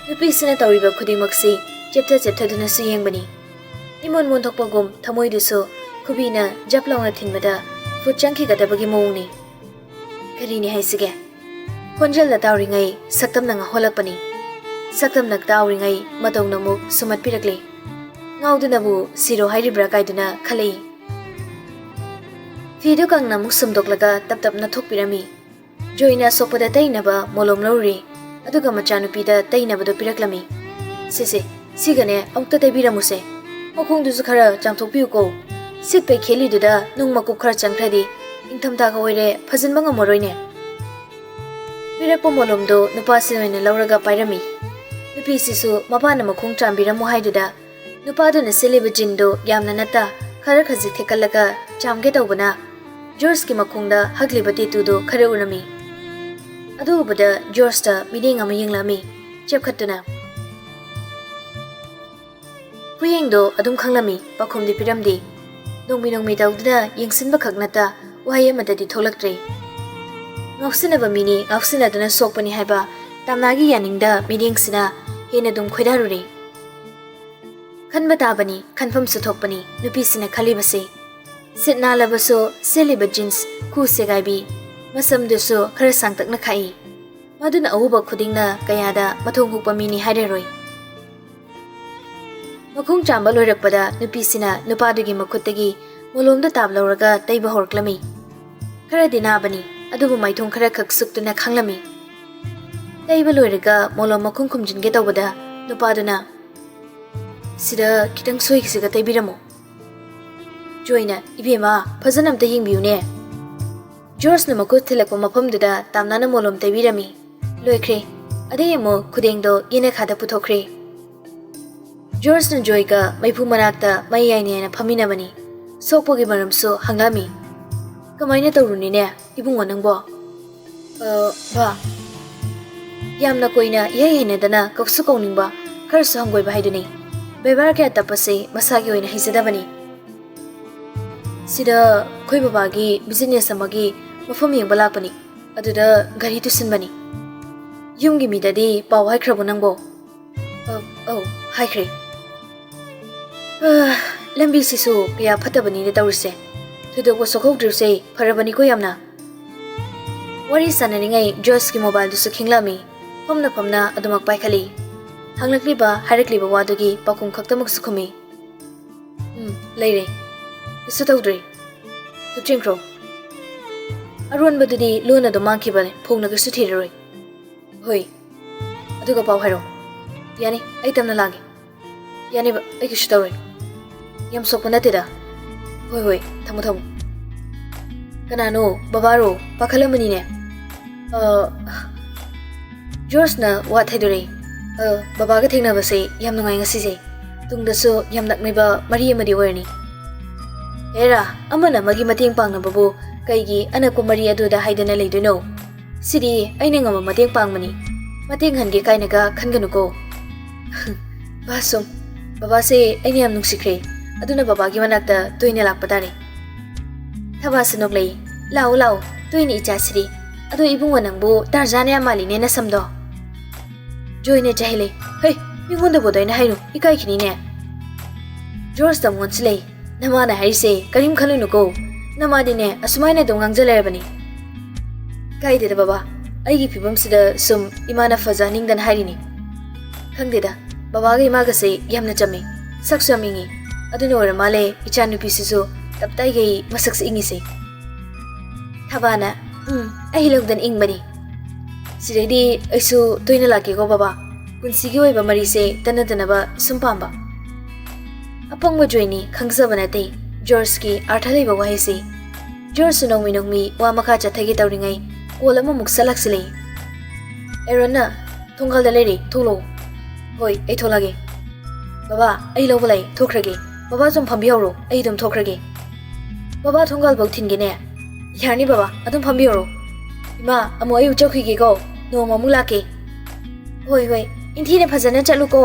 ꯅꯨꯄꯤꯁꯤꯅ ꯇꯧꯔꯤꯕ ꯈꯨꯗꯤꯡꯃꯛꯁꯤ ꯆꯦꯞꯊ ꯆꯦꯞꯊꯗꯨꯅꯁꯨ ꯌꯦꯡꯕꯅꯤ꯫ ꯏꯃꯣꯟ ꯃꯣꯟꯊꯣꯛꯄꯒꯨꯝ ꯊꯃꯣꯏꯗꯨꯁꯨ ꯈꯨꯕꯤꯅ ꯖꯞ ꯂꯥꯎꯅ ꯊꯤꯟꯕꯗ ꯐꯨꯠ ꯆꯪꯈꯤꯒꯗꯕꯒꯤ ꯃꯑꯣꯡꯅꯤ꯫ ꯀꯔꯤꯅꯤ ꯍꯥꯏꯁꯤꯒꯦ? ꯈꯣꯟꯖꯦꯜꯗ ꯇꯥꯎꯔꯤꯉꯩ ꯁꯛꯇꯝꯅ ꯉꯥꯎꯍꯜꯂꯛꯄꯅꯤ꯫ ꯁꯛꯇꯝꯅ ꯇꯥꯎꯔꯤꯉꯩ ꯃꯇꯧꯅ ꯑꯃꯨꯛ ꯁꯨꯝꯍꯠꯄꯤꯔꯛꯂꯤ꯫ ꯉꯥꯎꯗꯨꯅꯕꯨ ꯁꯤꯔꯣ ꯍꯥꯏꯔꯤꯕ꯭ꯔꯥ ꯀꯥꯏꯗꯨꯅ ꯈꯜꯂꯛꯏ꯫ ꯐꯤꯗꯨ ꯀꯪꯅ ꯑꯃꯨꯛ ꯁꯨꯝꯗꯣꯛꯂꯒ ꯇꯞ ꯇꯞꯅ ꯊꯣꯛꯄꯤꯔꯝꯃꯤ꯫ ꯖꯣꯏꯅ ꯑꯁꯣꯛꯄꯗ ꯇꯩꯅꯕ ꯃꯣꯂꯣꯝ ꯂꯧꯔꯨꯔꯦ, ꯑꯗꯨꯒ ꯃꯆꯥꯅꯨꯄꯤꯗ ꯇꯩꯅꯕꯗꯣ ꯄꯤꯔꯛꯂꯝꯃꯤ꯫ "ꯁꯤꯁꯦ, ꯁꯤꯒꯅꯦ ꯑꯃꯨꯛꯇ ꯇꯩꯕꯤꯔꯝꯃꯨꯁꯦ꯫ ꯃꯈꯣꯡꯗꯨꯁꯨ ꯈꯔ ꯆꯥꯝꯊꯣꯛꯄꯤꯌꯨꯀꯣ꯫ ꯁꯤꯠꯄꯩ ꯈꯦꯂꯤꯗꯨꯗ ꯅꯨꯡ ꯃꯀꯨꯞ ꯈꯔ ꯆꯪꯈ꯭ꯔꯗꯤ ꯏꯪꯊꯝꯊꯥꯒ ꯑꯣꯏꯔꯦ ꯐꯖꯤꯟꯕ ꯉꯝꯃꯔꯣꯏꯅꯦ"꯫ ꯄꯤꯔꯛꯄ ꯃꯣꯂꯣꯝꯗꯣ ꯅꯨꯄꯥꯁꯤꯅ ꯑꯣꯏꯅ ꯂꯧꯔꯒ ꯄꯥꯏꯔꯝꯃꯤ꯫ ꯅꯨꯄꯤꯁꯤꯁꯨ ꯃꯄꯥꯅ ꯃꯈꯣꯡ ꯆꯥꯝꯕꯤꯔꯝꯃꯨ ꯍꯥꯏꯗꯨꯗ ꯅꯨꯄꯥꯗꯨꯅ ꯁꯦꯠꯂꯤꯕ ꯖꯤꯟꯗꯨ ꯌꯥꯝꯅ ꯅꯠꯇ ꯈꯔ ꯈꯖꯤꯛ ꯊꯦꯛꯀꯠꯂꯒ ꯆꯥꯝꯒꯦ ꯇꯧꯕꯅ ꯖꯣꯔꯖꯀꯤ ꯃꯈꯣꯡꯗ ꯍꯛꯂꯤꯕ ꯇꯦꯇꯨꯗꯨ ꯈꯔ ꯎꯔꯝꯃꯤ꯫ ꯑꯗꯨ ꯎꯕꯗ ꯖꯣꯔꯖꯇ ꯃꯤꯠꯌꯦꯡ ꯑꯃ ꯌꯦꯡꯂꯛꯑꯝꯃꯤ, ꯆꯦꯞꯈꯠꯇꯨꯅ꯫ ꯈꯨꯌꯦꯡꯗꯣ ꯑꯗꯨꯝ ꯈꯪꯂꯝꯃꯤ, ꯄꯥꯎꯈꯨꯝꯗꯤ ꯄꯤꯔꯝꯗꯦ꯫ ꯅꯣꯡꯃꯤ ꯅꯣꯡꯃꯤ ꯇꯧꯗꯨꯅ ꯌꯦꯡꯁꯤꯟꯕ ꯈꯛ ꯅꯠꯇ ꯋꯥꯍꯩ ꯑꯃꯠꯇꯗꯤ ꯊꯣꯛꯂꯛꯇ꯭ꯔꯦ꯫ ꯉꯥꯎꯁꯤꯟꯅꯕ ꯃꯤꯅꯤ, ꯉꯥꯎꯁꯤꯟꯅꯗꯨꯅ ꯁꯣꯛꯄꯅꯤ ꯍꯥꯏꯕ ꯇꯥꯝꯅꯥꯒꯤ ꯌꯥꯅꯤꯡꯗ ꯃꯤꯠꯌꯦꯡꯁꯤꯅ ꯍꯦꯟꯅ ꯑꯗꯨꯝ ꯈꯣꯏꯗꯥꯔꯨꯔꯦ꯫ ꯈꯟꯕ ꯇꯥꯕꯅꯤ, ꯈꯟꯐꯝꯁꯨ ꯊꯣꯛꯄꯅꯤ ꯅꯨꯄꯤꯁꯤꯅ ꯈꯜꯂꯤꯕꯁꯦ꯫ ꯁꯤꯠ ꯅꯥꯜꯂꯕꯁꯨ ꯁꯦꯠꯂꯤꯕ ꯖꯤꯟꯁ ꯈꯨ ꯁꯦꯒꯥꯏꯕꯤ, ꯃꯁꯝꯗꯨꯁꯨ ꯈꯔ ꯁꯥꯡꯇꯛꯅ ꯈꯥꯛꯏ꯫ ꯃꯗꯨꯅ ꯑꯎꯕ ꯈꯨꯗꯤꯡꯅ ꯀꯌꯥꯗ ꯃꯊꯣꯡ ꯍꯨꯛꯄ ꯃꯤꯅꯤ ꯍꯥꯏꯔꯔꯣꯏ꯫ ꯃꯈꯣꯡ ꯆꯥꯝꯕ ꯂꯣꯏꯔꯛꯄꯗ ꯅꯨꯄꯤꯁꯤꯅ ꯅꯨꯄꯥꯗꯨꯒꯤ ꯃꯈꯨꯠꯇꯒꯤ ꯃꯣꯂꯣꯝꯗ ꯇꯥꯞ ꯂꯧꯔꯒ ꯇꯩꯕ ꯍꯧꯔꯛꯂꯝꯃꯤ꯫ ꯈꯔꯗꯤ ꯅꯥꯕꯅꯤ, ꯑꯗꯨꯕꯨ ꯃꯥꯏꯊꯣꯡ ꯈꯔ ꯈꯛ ꯁꯨꯛꯇꯨꯅ ꯈꯪꯂꯝꯃꯤ꯫ ꯇꯩꯕ ꯂꯣꯏꯔꯒ ꯃꯣꯂꯣꯝ ꯃꯈꯨꯝ ꯈꯨꯝꯖꯤꯟꯒꯦ ꯇꯧꯕꯗ ꯅꯨꯄꯥꯗꯨꯅ, "ꯁꯤꯗ ꯈꯤꯇꯪ ꯁꯣꯏꯒꯤꯁꯤꯒ ꯇꯩꯕꯤꯔꯝꯃꯣ"꯫ ꯖꯣꯏꯅ, "ꯏꯕꯦꯝꯃ, ꯐꯖꯅ ꯑꯝꯇ ꯌꯦꯡꯕꯤꯌꯨꯅꯦ"꯫ ꯖꯣꯔꯖꯅ ꯃꯈꯨꯠ ꯊꯤꯜꯂꯛꯄ ꯃꯐꯝꯗꯨꯗ ꯇꯥꯝꯅꯥꯅ ꯃꯣꯂꯣꯝ ꯇꯩꯕꯤꯔꯝꯃꯤ꯫ ꯂꯣꯏꯈ꯭ꯔꯦ꯫ ꯑꯗꯩ ꯑꯃꯨꯛ ꯈꯨꯗꯦꯡꯗꯣ ꯌꯦꯅꯈꯥꯗ ꯄꯨꯊꯣꯛꯈ꯭ꯔꯦ꯫ ꯖꯣꯔꯖꯅ ꯖꯣꯏꯒ ꯃꯩꯐꯨ ꯃꯅꯥꯛꯇ ꯃꯩ ꯌꯥꯏꯅ ꯌꯥꯏꯅ ꯐꯝꯃꯤꯟꯅꯕꯅꯤ꯫ ꯁꯣꯛꯄꯒꯤ ꯃꯔꯝꯁꯨ ꯍꯪꯂꯝꯃꯤ꯫ "ꯀꯃꯥꯏꯅ ꯇꯧꯔꯨꯅꯤꯅꯦ, ꯏꯕꯨꯡꯉꯣ ꯅꯪꯕꯣ?" "ꯑ, ꯚꯥ, ꯌꯥꯝꯅ ꯀꯨꯏꯅ ꯏꯍꯩ ꯍꯩꯅꯗꯅ ꯀꯧꯁꯨ ꯀꯧꯅꯤꯡꯕ, ꯈꯔꯁꯨ ꯍꯪꯒꯣꯏꯕ ꯍꯥꯏꯗꯨꯅꯤ꯫ ꯕꯦꯕꯥꯔ ꯀꯌꯥ ꯇꯞꯄꯁꯤ ꯃꯁꯥꯒꯤ ꯑꯣꯏꯅ ꯍꯩꯖꯗꯕꯅꯤ꯫ ꯁꯤꯗ ꯑꯩꯈꯣꯏ ꯕꯕꯥꯒꯤ ꯕꯤꯖꯤꯅꯦꯁ ꯑꯃꯒꯤ ꯃꯐꯝ ꯌꯦꯡꯕ ꯂꯥꯛꯄꯅꯤ꯫ ꯑꯗꯨꯗ ꯒꯥꯔꯤ ꯇꯨꯁꯤꯟꯕꯅꯤ꯫ ꯌꯨꯝꯒꯤ ꯃꯤꯗꯗꯤ ꯄꯥꯎ ꯍꯥꯏꯈ꯭ꯔꯕꯣ ꯅꯪꯕꯣ?" "ꯑ, ꯑꯧ, ꯍꯥꯏꯈ꯭ꯔꯦ꯫ ꯑ, ꯂꯝꯕꯤꯁꯤꯁꯨ ꯀꯌꯥ ꯐꯠꯇꯕꯅꯤꯅ ꯇꯧꯔꯤꯁꯦ꯫ ꯊꯣꯏꯗꯣꯛꯄ ꯁꯣꯛꯍꯧꯗ꯭ꯔꯤꯕꯁꯦ ꯐꯔꯕꯅꯤꯀꯣ ꯌꯥꯝꯅ"꯫ ꯋꯥꯔꯤ ꯁꯥꯟꯅꯔꯤꯉꯩ ꯖꯣꯔꯖꯀꯤ ꯃꯣꯕꯥꯏꯜꯗꯨꯁꯨ ꯈꯤꯡꯂꯛꯑꯝꯃꯤ꯫ ꯐꯝꯅ ꯐꯝꯅ ꯑꯗꯨꯃꯛ ꯄꯥꯏꯈꯠꯂꯤ꯫ ꯍꯪꯂꯛꯂꯤꯕ ꯍꯥꯏꯔꯛꯂꯤꯕ ꯋꯥꯗꯨꯒꯤ ꯄꯥꯎꯈꯨꯝ ꯈꯛꯇꯃꯛꯁꯨ ꯈꯨꯝꯃꯤ꯫ ꯂꯩꯔꯦ꯫ ꯀꯩꯁꯨ ꯇꯧꯗ꯭ꯔꯦ꯫ ꯇꯨꯞꯆꯤꯟꯈ꯭ꯔꯣ꯫ ꯑꯔꯣꯟꯕꯗꯨꯗꯤ ꯂꯣꯟꯅ ꯑꯗꯨꯝ ꯃꯥꯡꯈꯤꯕꯅꯦ, ꯐꯣꯡꯅ ꯀꯩꯁꯨ ꯊꯤꯔꯔꯣꯏ꯫ ꯍꯣꯏ꯫ ꯑꯗꯨꯒ ꯄꯥꯎ ꯍꯥꯏꯔꯛꯑꯣ꯫ ꯌꯥꯅꯤ, ꯑꯩ ꯇꯞꯅ ꯂꯥꯛꯑꯒꯦ꯫ ꯌꯥꯅꯤꯕ, ꯑꯩ ꯀꯩꯁꯨ ꯇꯧꯔꯣꯏ꯫ ꯌꯥꯝ ꯁꯣꯛꯄ ꯅꯠꯇꯦꯗ꯫ ꯍꯣꯏ, ꯍꯣꯏ, ꯊꯝꯃꯣ, ꯊꯝꯃꯣ꯫ ꯀꯅꯥꯅꯣ? ꯕꯕꯥꯔꯣ? ꯄꯥꯈꯠꯂꯝꯃꯅꯤꯅꯦ꯫ ꯑ, ꯖꯣꯔꯖꯅ ꯋꯥ ꯊꯩꯗꯣꯔꯛꯏ꯫ ꯑ, ꯕꯕꯥꯒ ꯊꯦꯡꯅꯕꯁꯦ ꯌꯥꯝ ꯅꯨꯡꯉꯥꯏ ꯉꯁꯤꯁꯦ꯫ ꯇꯨꯡꯗꯁꯨ ꯌꯥꯝ ꯅꯛꯅꯕ ꯃꯔꯤ ꯑꯃꯗꯤ ꯑꯣꯏꯔꯅꯤ꯫ ꯍꯦꯔꯥ, ꯑꯃꯅ ꯑꯃꯒꯤ ꯃꯇꯦꯡ ꯄꯥꯡꯅꯕꯕꯨ ꯀꯩꯒꯤ ꯑꯅꯛꯄ ꯃꯔꯤ ꯑꯗꯨꯗ ꯍꯥꯏꯗꯅ ꯂꯩꯗꯣꯏꯅꯣ? ꯁꯤꯗꯤ ꯑꯩꯅ ꯉꯝꯕ ꯃꯇꯦꯡ ꯄꯥꯡꯕꯅꯤ꯫ ꯃꯇꯦꯡ ꯍꯟꯒꯦ ꯀꯥꯏꯅꯒ ꯈꯟꯒꯅꯨꯀꯣ꯫ ꯕꯥꯁꯨꯝ, ꯕꯕꯥꯁꯦ ꯑꯩꯅ ꯌꯥꯝ ꯅꯨꯡꯁꯤꯈ꯭ꯔꯦ꯫ ꯑꯗꯨꯅ ꯕꯕꯥꯒꯤ ꯃꯅꯥꯛꯇ ꯇꯣꯏꯅ ꯂꯥꯛꯄ ꯇꯥꯔꯦ꯫ ꯊꯕꯥꯁꯨ ꯅꯣꯛꯂꯛꯏ꯫ "ꯂꯥꯛꯑꯣ, ꯂꯥꯛꯑꯣ, ꯇꯣꯏꯅ ꯏꯆꯥꯁꯤꯗꯤ꯫ ꯑꯗꯣ ꯏꯕꯨꯡꯉꯣ, ꯅꯪꯕꯨ ꯇꯥꯔꯖꯥꯟ ꯌꯥꯝ ꯃꯥꯜꯂꯤꯅꯦ ꯅꯁꯝꯗꯣ?" ꯖꯣꯏꯅ ꯆꯩꯍꯜꯂꯦ꯫ "ꯍꯩ, ꯃꯤꯉꯣꯟꯗꯕꯨ ꯑꯗꯨꯃꯥꯏꯅ ꯍꯥꯏꯅꯨ, ꯏꯀꯥꯏꯈꯤꯅꯤꯅꯦ꯫" ꯖꯣꯔꯖꯇ ꯑꯃꯨꯛ ꯑꯣꯟꯁꯤꯜꯂꯛꯏ꯫ "ꯅꯃꯥꯅ ꯍꯥꯏꯔꯤꯁꯦ ꯀꯔꯤꯝ ꯈꯜꯂꯨꯅꯨꯀꯣ꯫ ꯅꯃꯥꯗꯤꯅꯦ ꯑꯁꯨꯃꯥꯏꯅ ꯑꯗꯨꯝ ꯉꯥꯡꯖ ꯂꯩꯔꯕꯅꯤ꯫" "ꯀꯥꯏꯗꯦꯗ ꯕꯕꯥ, ꯑꯩꯒꯤ ꯐꯤꯕꯝꯁꯤꯗ ꯁꯨꯝ ꯏꯃꯥꯅ ꯐꯖꯍꯟꯅꯤꯡꯗꯅ ꯍꯥꯏꯔꯤꯅꯤ꯫ ꯈꯪꯗꯦꯗ, ꯕꯕꯥꯒ ꯏꯃꯥꯒꯁꯦ ꯌꯥꯝꯅ ꯆꯝꯃꯤ꯫ ꯁꯛꯁꯨ ꯌꯥꯝ ꯏꯪꯉꯤ꯫ ꯑꯗꯨꯅ ꯑꯣꯏꯔ ꯃꯥꯜꯂꯦ ꯏꯆꯥꯅꯨꯄꯤꯁꯤꯁꯨ ꯇꯞꯇꯥꯏꯒꯩ ꯃꯁꯛꯁꯦ ꯏꯪꯉꯤꯁꯦ꯫" ꯊꯕꯥꯅ, "ꯎꯝ, ꯑꯩ ꯂꯧꯗꯅ ꯏꯪꯕꯅꯤ꯫ ꯁꯤꯗꯩꯗꯤ ꯑꯩꯁꯨ ꯇꯣꯏꯅ ꯂꯥꯛꯀꯦꯀꯣ ꯕꯕꯥ꯫ ꯄꯨꯟꯁꯤꯒꯤ ꯑꯣꯏꯕ ꯃꯔꯤꯁꯦ ꯇꯠꯅꯗꯅꯕ ꯁꯨꯝ ꯄꯥꯝꯕ꯫" ꯑꯄꯪꯕ ꯖꯣꯏꯅꯤ ꯈꯪꯖꯕ ꯅꯠꯇꯦ ꯖꯣꯔꯖꯀꯤ ꯑꯥꯔꯊ ꯂꯩꯕ ꯋꯥꯍꯩꯁꯤ꯫ ꯖꯣꯔꯖꯁꯨ ꯅꯣꯡꯃꯤ ꯅꯣꯡꯃꯤ ꯋꯥ ꯃꯈꯥ ꯆꯠꯊꯒꯦ ꯇꯧꯔꯤꯉꯩ ꯀꯣꯜ ꯑꯃꯃꯨꯛ ꯁꯠ ꯂꯥꯛꯁꯤꯜꯂꯛꯏ꯫ "ꯑꯦꯔꯣꯟꯅ ꯊꯣꯡꯒꯥꯜꯗ ꯂꯩꯔꯦ, ꯊꯣꯛꯂꯛꯑꯣ꯫" "ꯍꯣꯏ, ꯑꯩ ꯊꯣꯛꯂꯛꯑꯒꯦ꯫" "ꯕꯕꯥ, ꯑꯩ ꯂꯧꯕ ꯂꯥꯛꯑꯦ, ꯊꯣꯛꯈ꯭ꯔꯒꯦ꯫ ꯕꯕꯥ ꯁꯨꯝ ꯐꯝꯕꯤꯍꯧꯔꯣ, ꯑꯩ ꯑꯗꯨꯝ ꯊꯣꯛꯈ꯭ꯔꯒꯦ꯫" "ꯕꯕꯥ ꯊꯣꯡꯒꯥꯜꯐꯧ ꯊꯤꯟꯒꯦꯅꯦ꯫" "ꯌꯥꯔꯅꯤ ꯕꯕꯥ, ꯑꯗꯨꯝ ꯐꯝꯕꯤꯍꯧꯔꯣ꯫" "ꯏꯃꯥ, ꯑꯃꯨꯛ ꯑꯩ ꯆꯠꯈꯤꯒꯦꯀꯣ, ꯅꯣꯡꯃ ꯑꯃꯨꯛ ꯂꯥꯛꯀꯦ꯫" "ꯍꯣꯏ, ꯍꯣꯏ, ꯏꯟꯊꯤꯅ ꯐꯖꯅ ꯆꯠꯂꯨꯀꯣ꯫"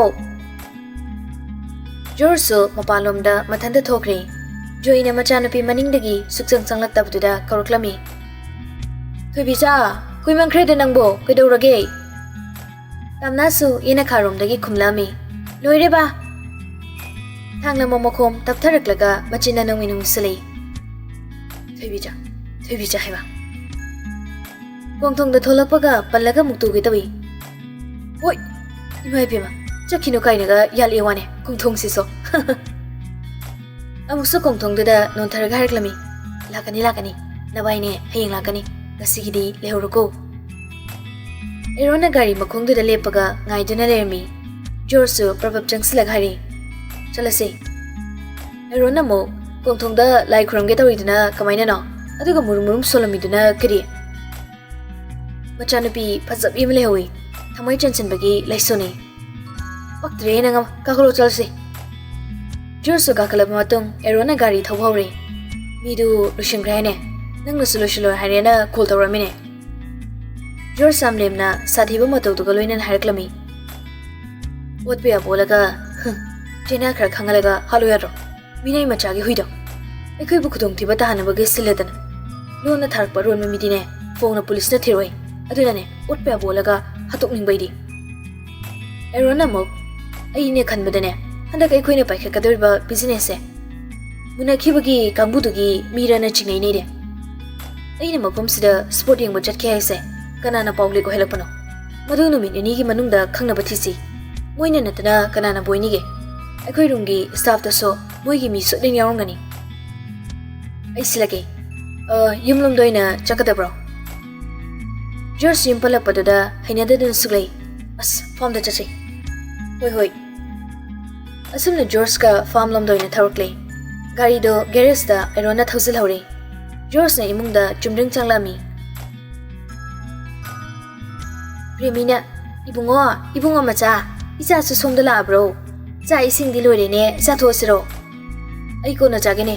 ꯖꯣꯔꯖꯁꯨ ꯃꯄꯥꯟꯂꯣꯝꯗ ꯃꯊꯟꯇ ꯊꯣꯛꯈ꯭ꯔꯦ꯫ ꯖꯣꯏꯅ ꯃꯆꯥꯅꯨꯄꯤ ꯃꯅꯤꯡꯗꯒꯤ ꯁꯨꯛꯆꯪ ꯆꯪꯂꯛꯇꯕꯗꯨꯗ ꯀꯧꯔꯛꯂꯝꯃꯤ꯫ "ꯊꯣꯏꯕꯤꯆꯥ, ꯀꯨꯏꯃꯟꯈ꯭ꯔꯦꯗ ꯅꯪꯕꯣ, ꯀꯩꯗꯧꯔꯒꯦ?" ꯇꯝꯅꯥꯁꯨ ꯌꯦꯅꯈꯥꯔꯣꯝꯗꯒꯤ ꯈꯨꯝꯂꯛꯑꯝꯃꯤ꯫ "ꯂꯣꯏꯔꯦ ꯕꯥ꯫" ꯊꯥꯡꯂꯝꯕ ꯃꯈꯣꯝ ꯇꯞꯊꯔꯛꯂꯒ ꯃꯆꯤꯟꯅ ꯅꯣꯡꯃꯤ ꯅꯣꯡꯃꯤ ꯁꯤꯜꯂꯛꯏ꯫ "ꯊꯣꯏꯕꯤꯆꯥ, ꯊꯣꯏꯕꯤꯆꯥ ꯍꯥꯏꯕ꯫" ꯀꯣꯡꯊꯣꯡꯗ ꯊꯣꯛꯂꯛꯄꯒ ꯄꯜꯂꯒ ꯑꯃꯨꯛ ꯇꯨꯒꯦ ꯇꯧꯏ꯫ "ꯍꯣꯏ, ꯏꯃꯥ ꯏꯕꯦꯝꯃ, ꯆꯠꯈꯤꯅꯨ ꯀꯥꯏꯅꯒ ꯌꯥꯜꯂꯛꯑꯦ ꯋꯥꯅꯦ ꯀꯣꯡꯊꯣꯡꯁꯤꯁꯨ꯫" ꯑꯃꯨꯛꯁꯨ ꯀꯣꯡꯊꯣꯡꯗꯨꯗ ꯅꯣꯟꯊꯔꯒ ꯍꯥꯏꯔꯛꯂꯝꯃꯤ, "ꯂꯥꯛꯀꯅꯤ, ꯂꯥꯛꯀꯅꯤ, ꯅꯕꯥꯏꯅꯦ ꯍꯌꯦꯡ ꯂꯥꯛꯀꯅꯤ, ꯉꯁꯤꯒꯤꯗꯤ ꯂꯩꯍꯧꯔꯣꯀꯣ"꯫ ꯑꯦꯔꯣꯟꯅ ꯒꯥꯔꯤ ꯃꯈꯣꯡꯗꯨꯗ ꯂꯦꯞꯄꯒ ꯉꯥꯏꯗꯨꯅ ꯂꯩꯔꯝꯃꯤ꯫ ꯖꯣꯔꯖꯁꯨ ꯄ꯭ꯔꯕꯞ ꯆꯪꯁꯤꯜꯂꯒ ꯍꯥꯏꯔꯤ, "ꯆꯠꯂꯁꯤ"꯫ ꯑꯦꯔꯣꯟꯅ ꯑꯃꯨꯛ, "ꯀꯣꯡꯊꯣꯡꯗ ꯂꯥꯏ ꯈꯨꯔꯨꯝꯒꯦ ꯇꯧꯔꯤꯗꯨꯅ ꯀꯃꯥꯏꯅꯅꯣ? ꯑꯗꯨꯒ ꯃꯨꯔꯨꯝ ꯃꯨꯔꯨꯝ ꯁꯣꯜꯂꯝꯃꯤꯗꯨꯅ ꯀꯔꯤ?" "ꯃꯆꯥꯅꯨꯄꯤ ꯐꯖꯕꯤ ꯑꯃ ꯂꯩꯍꯧꯋꯤ, ꯊꯃꯣꯏ ꯆꯟꯁꯤꯟꯕꯒꯤ ꯂꯩꯁꯨꯅꯤ"꯫ "ꯄꯛꯇ꯭ꯔꯦ ꯅꯪ ꯑꯃ, ꯀꯥꯈꯠꯂꯣ ꯆꯠꯂꯁꯤ"꯫ ꯖꯣꯔꯖꯁꯨ ꯀꯥꯈꯠꯂꯕ ꯃꯇꯨꯡ ꯑꯦꯔꯣꯟꯅ ꯒꯥꯔꯤ ꯊꯧꯕ ꯍꯧꯔꯦ꯫ "ꯃꯤꯗꯨ ꯂꯣꯏꯁꯤꯟꯈ꯭ꯔꯦ ꯍꯥꯏꯅꯦ, ꯅꯪꯅꯁꯨ ꯂꯣꯏꯁꯤꯜꯂꯣ ꯍꯥꯏꯔꯦꯅ ꯀꯣꯜ ꯇꯧꯔꯝꯃꯤꯅꯦ"꯫ ꯖꯣꯔꯖ ꯌꯥꯝ ꯂꯦꯝꯅ ꯁꯥꯊꯤꯕ ꯃꯇꯧꯗꯨꯒ ꯂꯣꯏꯅꯅ ꯍꯥꯏꯔꯛꯂꯝꯃꯤ꯫ "ꯑꯣꯠꯄ ꯌꯥꯕ ꯑꯣꯜꯂꯒ, ꯍꯨꯝ, ꯆꯦꯅꯥ ꯈꯔ ꯈꯪꯍꯜꯂꯒ ꯍꯥꯠꯂꯨ ꯌꯥꯗ꯭ꯔꯣ? ꯃꯤꯅꯥꯏ ꯃꯆꯥꯒꯤ ꯍꯨꯏꯗꯣ꯫ ꯑꯩꯈꯣꯏꯕꯨ ꯈꯨꯗꯣꯡꯊꯤꯕ ꯇꯥꯍꯟꯅꯕꯒꯤ ꯁꯤꯜꯂꯗꯅ꯫ ꯂꯣꯟꯅ ꯊꯥꯔꯛꯄ ꯑꯔꯣꯟꯕ ꯃꯤꯗꯤꯅꯦ, ꯐꯣꯡꯅ ꯄꯨꯂꯤꯁꯅ ꯊꯤꯔꯣꯏ꯫ ꯑꯗꯨꯅꯅꯦ, ꯑꯣꯠꯄ ꯌꯥꯕ ꯑꯣꯜꯂꯒ ꯍꯥꯠꯇꯣꯛꯅꯤꯡꯕꯩꯗꯤ"꯫ ꯑꯦꯔꯣꯟꯅ ꯑꯃꯨꯛ, "ꯑꯩꯅꯦ ꯈꯟꯕꯗꯅꯦ, ꯍꯟꯗꯛ ꯑꯩꯈꯣꯏꯅ ꯄꯥꯏꯈꯠꯀꯗꯧꯔꯤꯕ ꯕꯤꯖꯤꯅꯦꯁꯁꯦ ꯃꯨꯟꯅꯈꯤꯕꯒꯤ ꯀꯥꯡꯕꯨꯗꯨꯒꯤ ꯃꯤꯔꯅ ꯆꯤꯡꯅꯩꯅꯦ꯫ ꯑꯩꯅ ꯃꯐꯝꯁꯤꯗ ꯁ꯭ꯄꯣꯔꯠ ꯌꯦꯡꯕ ꯆꯠꯀꯦ ꯍꯥꯏꯁꯦ ꯀꯅꯥꯅ ꯄꯥꯎ ꯂꯤꯛ ꯑꯣꯏꯍꯜꯂꯛꯄꯅꯣ? ꯃꯗꯨ ꯅꯨꯃꯤꯠ ꯅꯤꯅꯤꯒꯤ ꯃꯅꯨꯡꯗ ꯈꯪꯅꯕ ꯊꯤꯁꯤ꯫ ꯃꯣꯏꯅ ꯅꯠꯇꯅ ꯀꯅꯥꯅ ꯕꯣꯏꯅꯤꯒꯦ? ꯑꯩꯈꯣꯏ ꯔꯨꯝꯒꯤ ꯁ꯭ꯇꯥꯐꯇꯁꯨ ꯃꯣꯏꯒꯤ ꯃꯤ ꯁꯣꯏꯗꯅ ꯌꯥꯎꯔꯝꯒꯅꯤ"꯫ ꯑꯩ ꯁꯤꯜꯂꯒꯦ꯫ "ꯑ, ꯌꯨꯝꯂꯣꯝꯗ ꯑꯣꯏꯅ ꯆꯠꯀꯗꯕ꯭ꯔꯣ?" ꯖꯣꯔꯖ ꯌꯨꯝ ꯄꯜꯂꯛꯄꯗꯨꯗ ꯍꯩꯅꯗꯗꯨꯅ ꯁꯨꯛꯂꯩ꯫ "ꯑꯁ, ꯐꯥꯔꯝꯗ ꯆꯠꯁꯤ"꯫ "ꯍꯣꯏ, ꯍꯣꯏ"꯫ ꯑꯁꯨꯝꯅ ꯖꯣꯔꯖꯀ ꯐꯥꯔꯝ ꯂꯣꯝꯗ ꯑꯣꯏꯅ ꯊꯧꯔꯛꯂꯦ꯫ ꯒꯥꯔꯤꯗꯣ ꯒꯦꯔꯦꯖꯇ ꯑꯦꯔꯣꯟꯅ ꯊꯧꯖꯤꯜꯍꯧꯔꯦ꯫ ꯖꯣꯔꯖꯅ ꯏꯃꯨꯡꯗ ꯆꯨꯝꯗ꯭ꯔꯤꯡ ꯆꯪꯂꯛꯑꯝꯃꯤ꯫ ꯔꯦꯃꯤꯅ, "ꯏꯕꯨꯡꯉꯣ, ꯏꯕꯨꯡꯉꯣ ꯃꯆꯥ, ꯏꯆꯥꯁꯨ ꯁꯣꯝꯗ ꯂꯥꯛꯑꯕ꯭ꯔꯣ? ꯆꯥꯛ ꯏꯁꯤꯡꯗꯤ ꯂꯣꯏꯔꯦꯅꯦ, ꯆꯥꯊꯣꯛꯑꯁꯤꯔꯣ?" "ꯑꯩ ꯀꯣꯟꯅ ꯆꯥꯒꯦꯅꯦ"꯫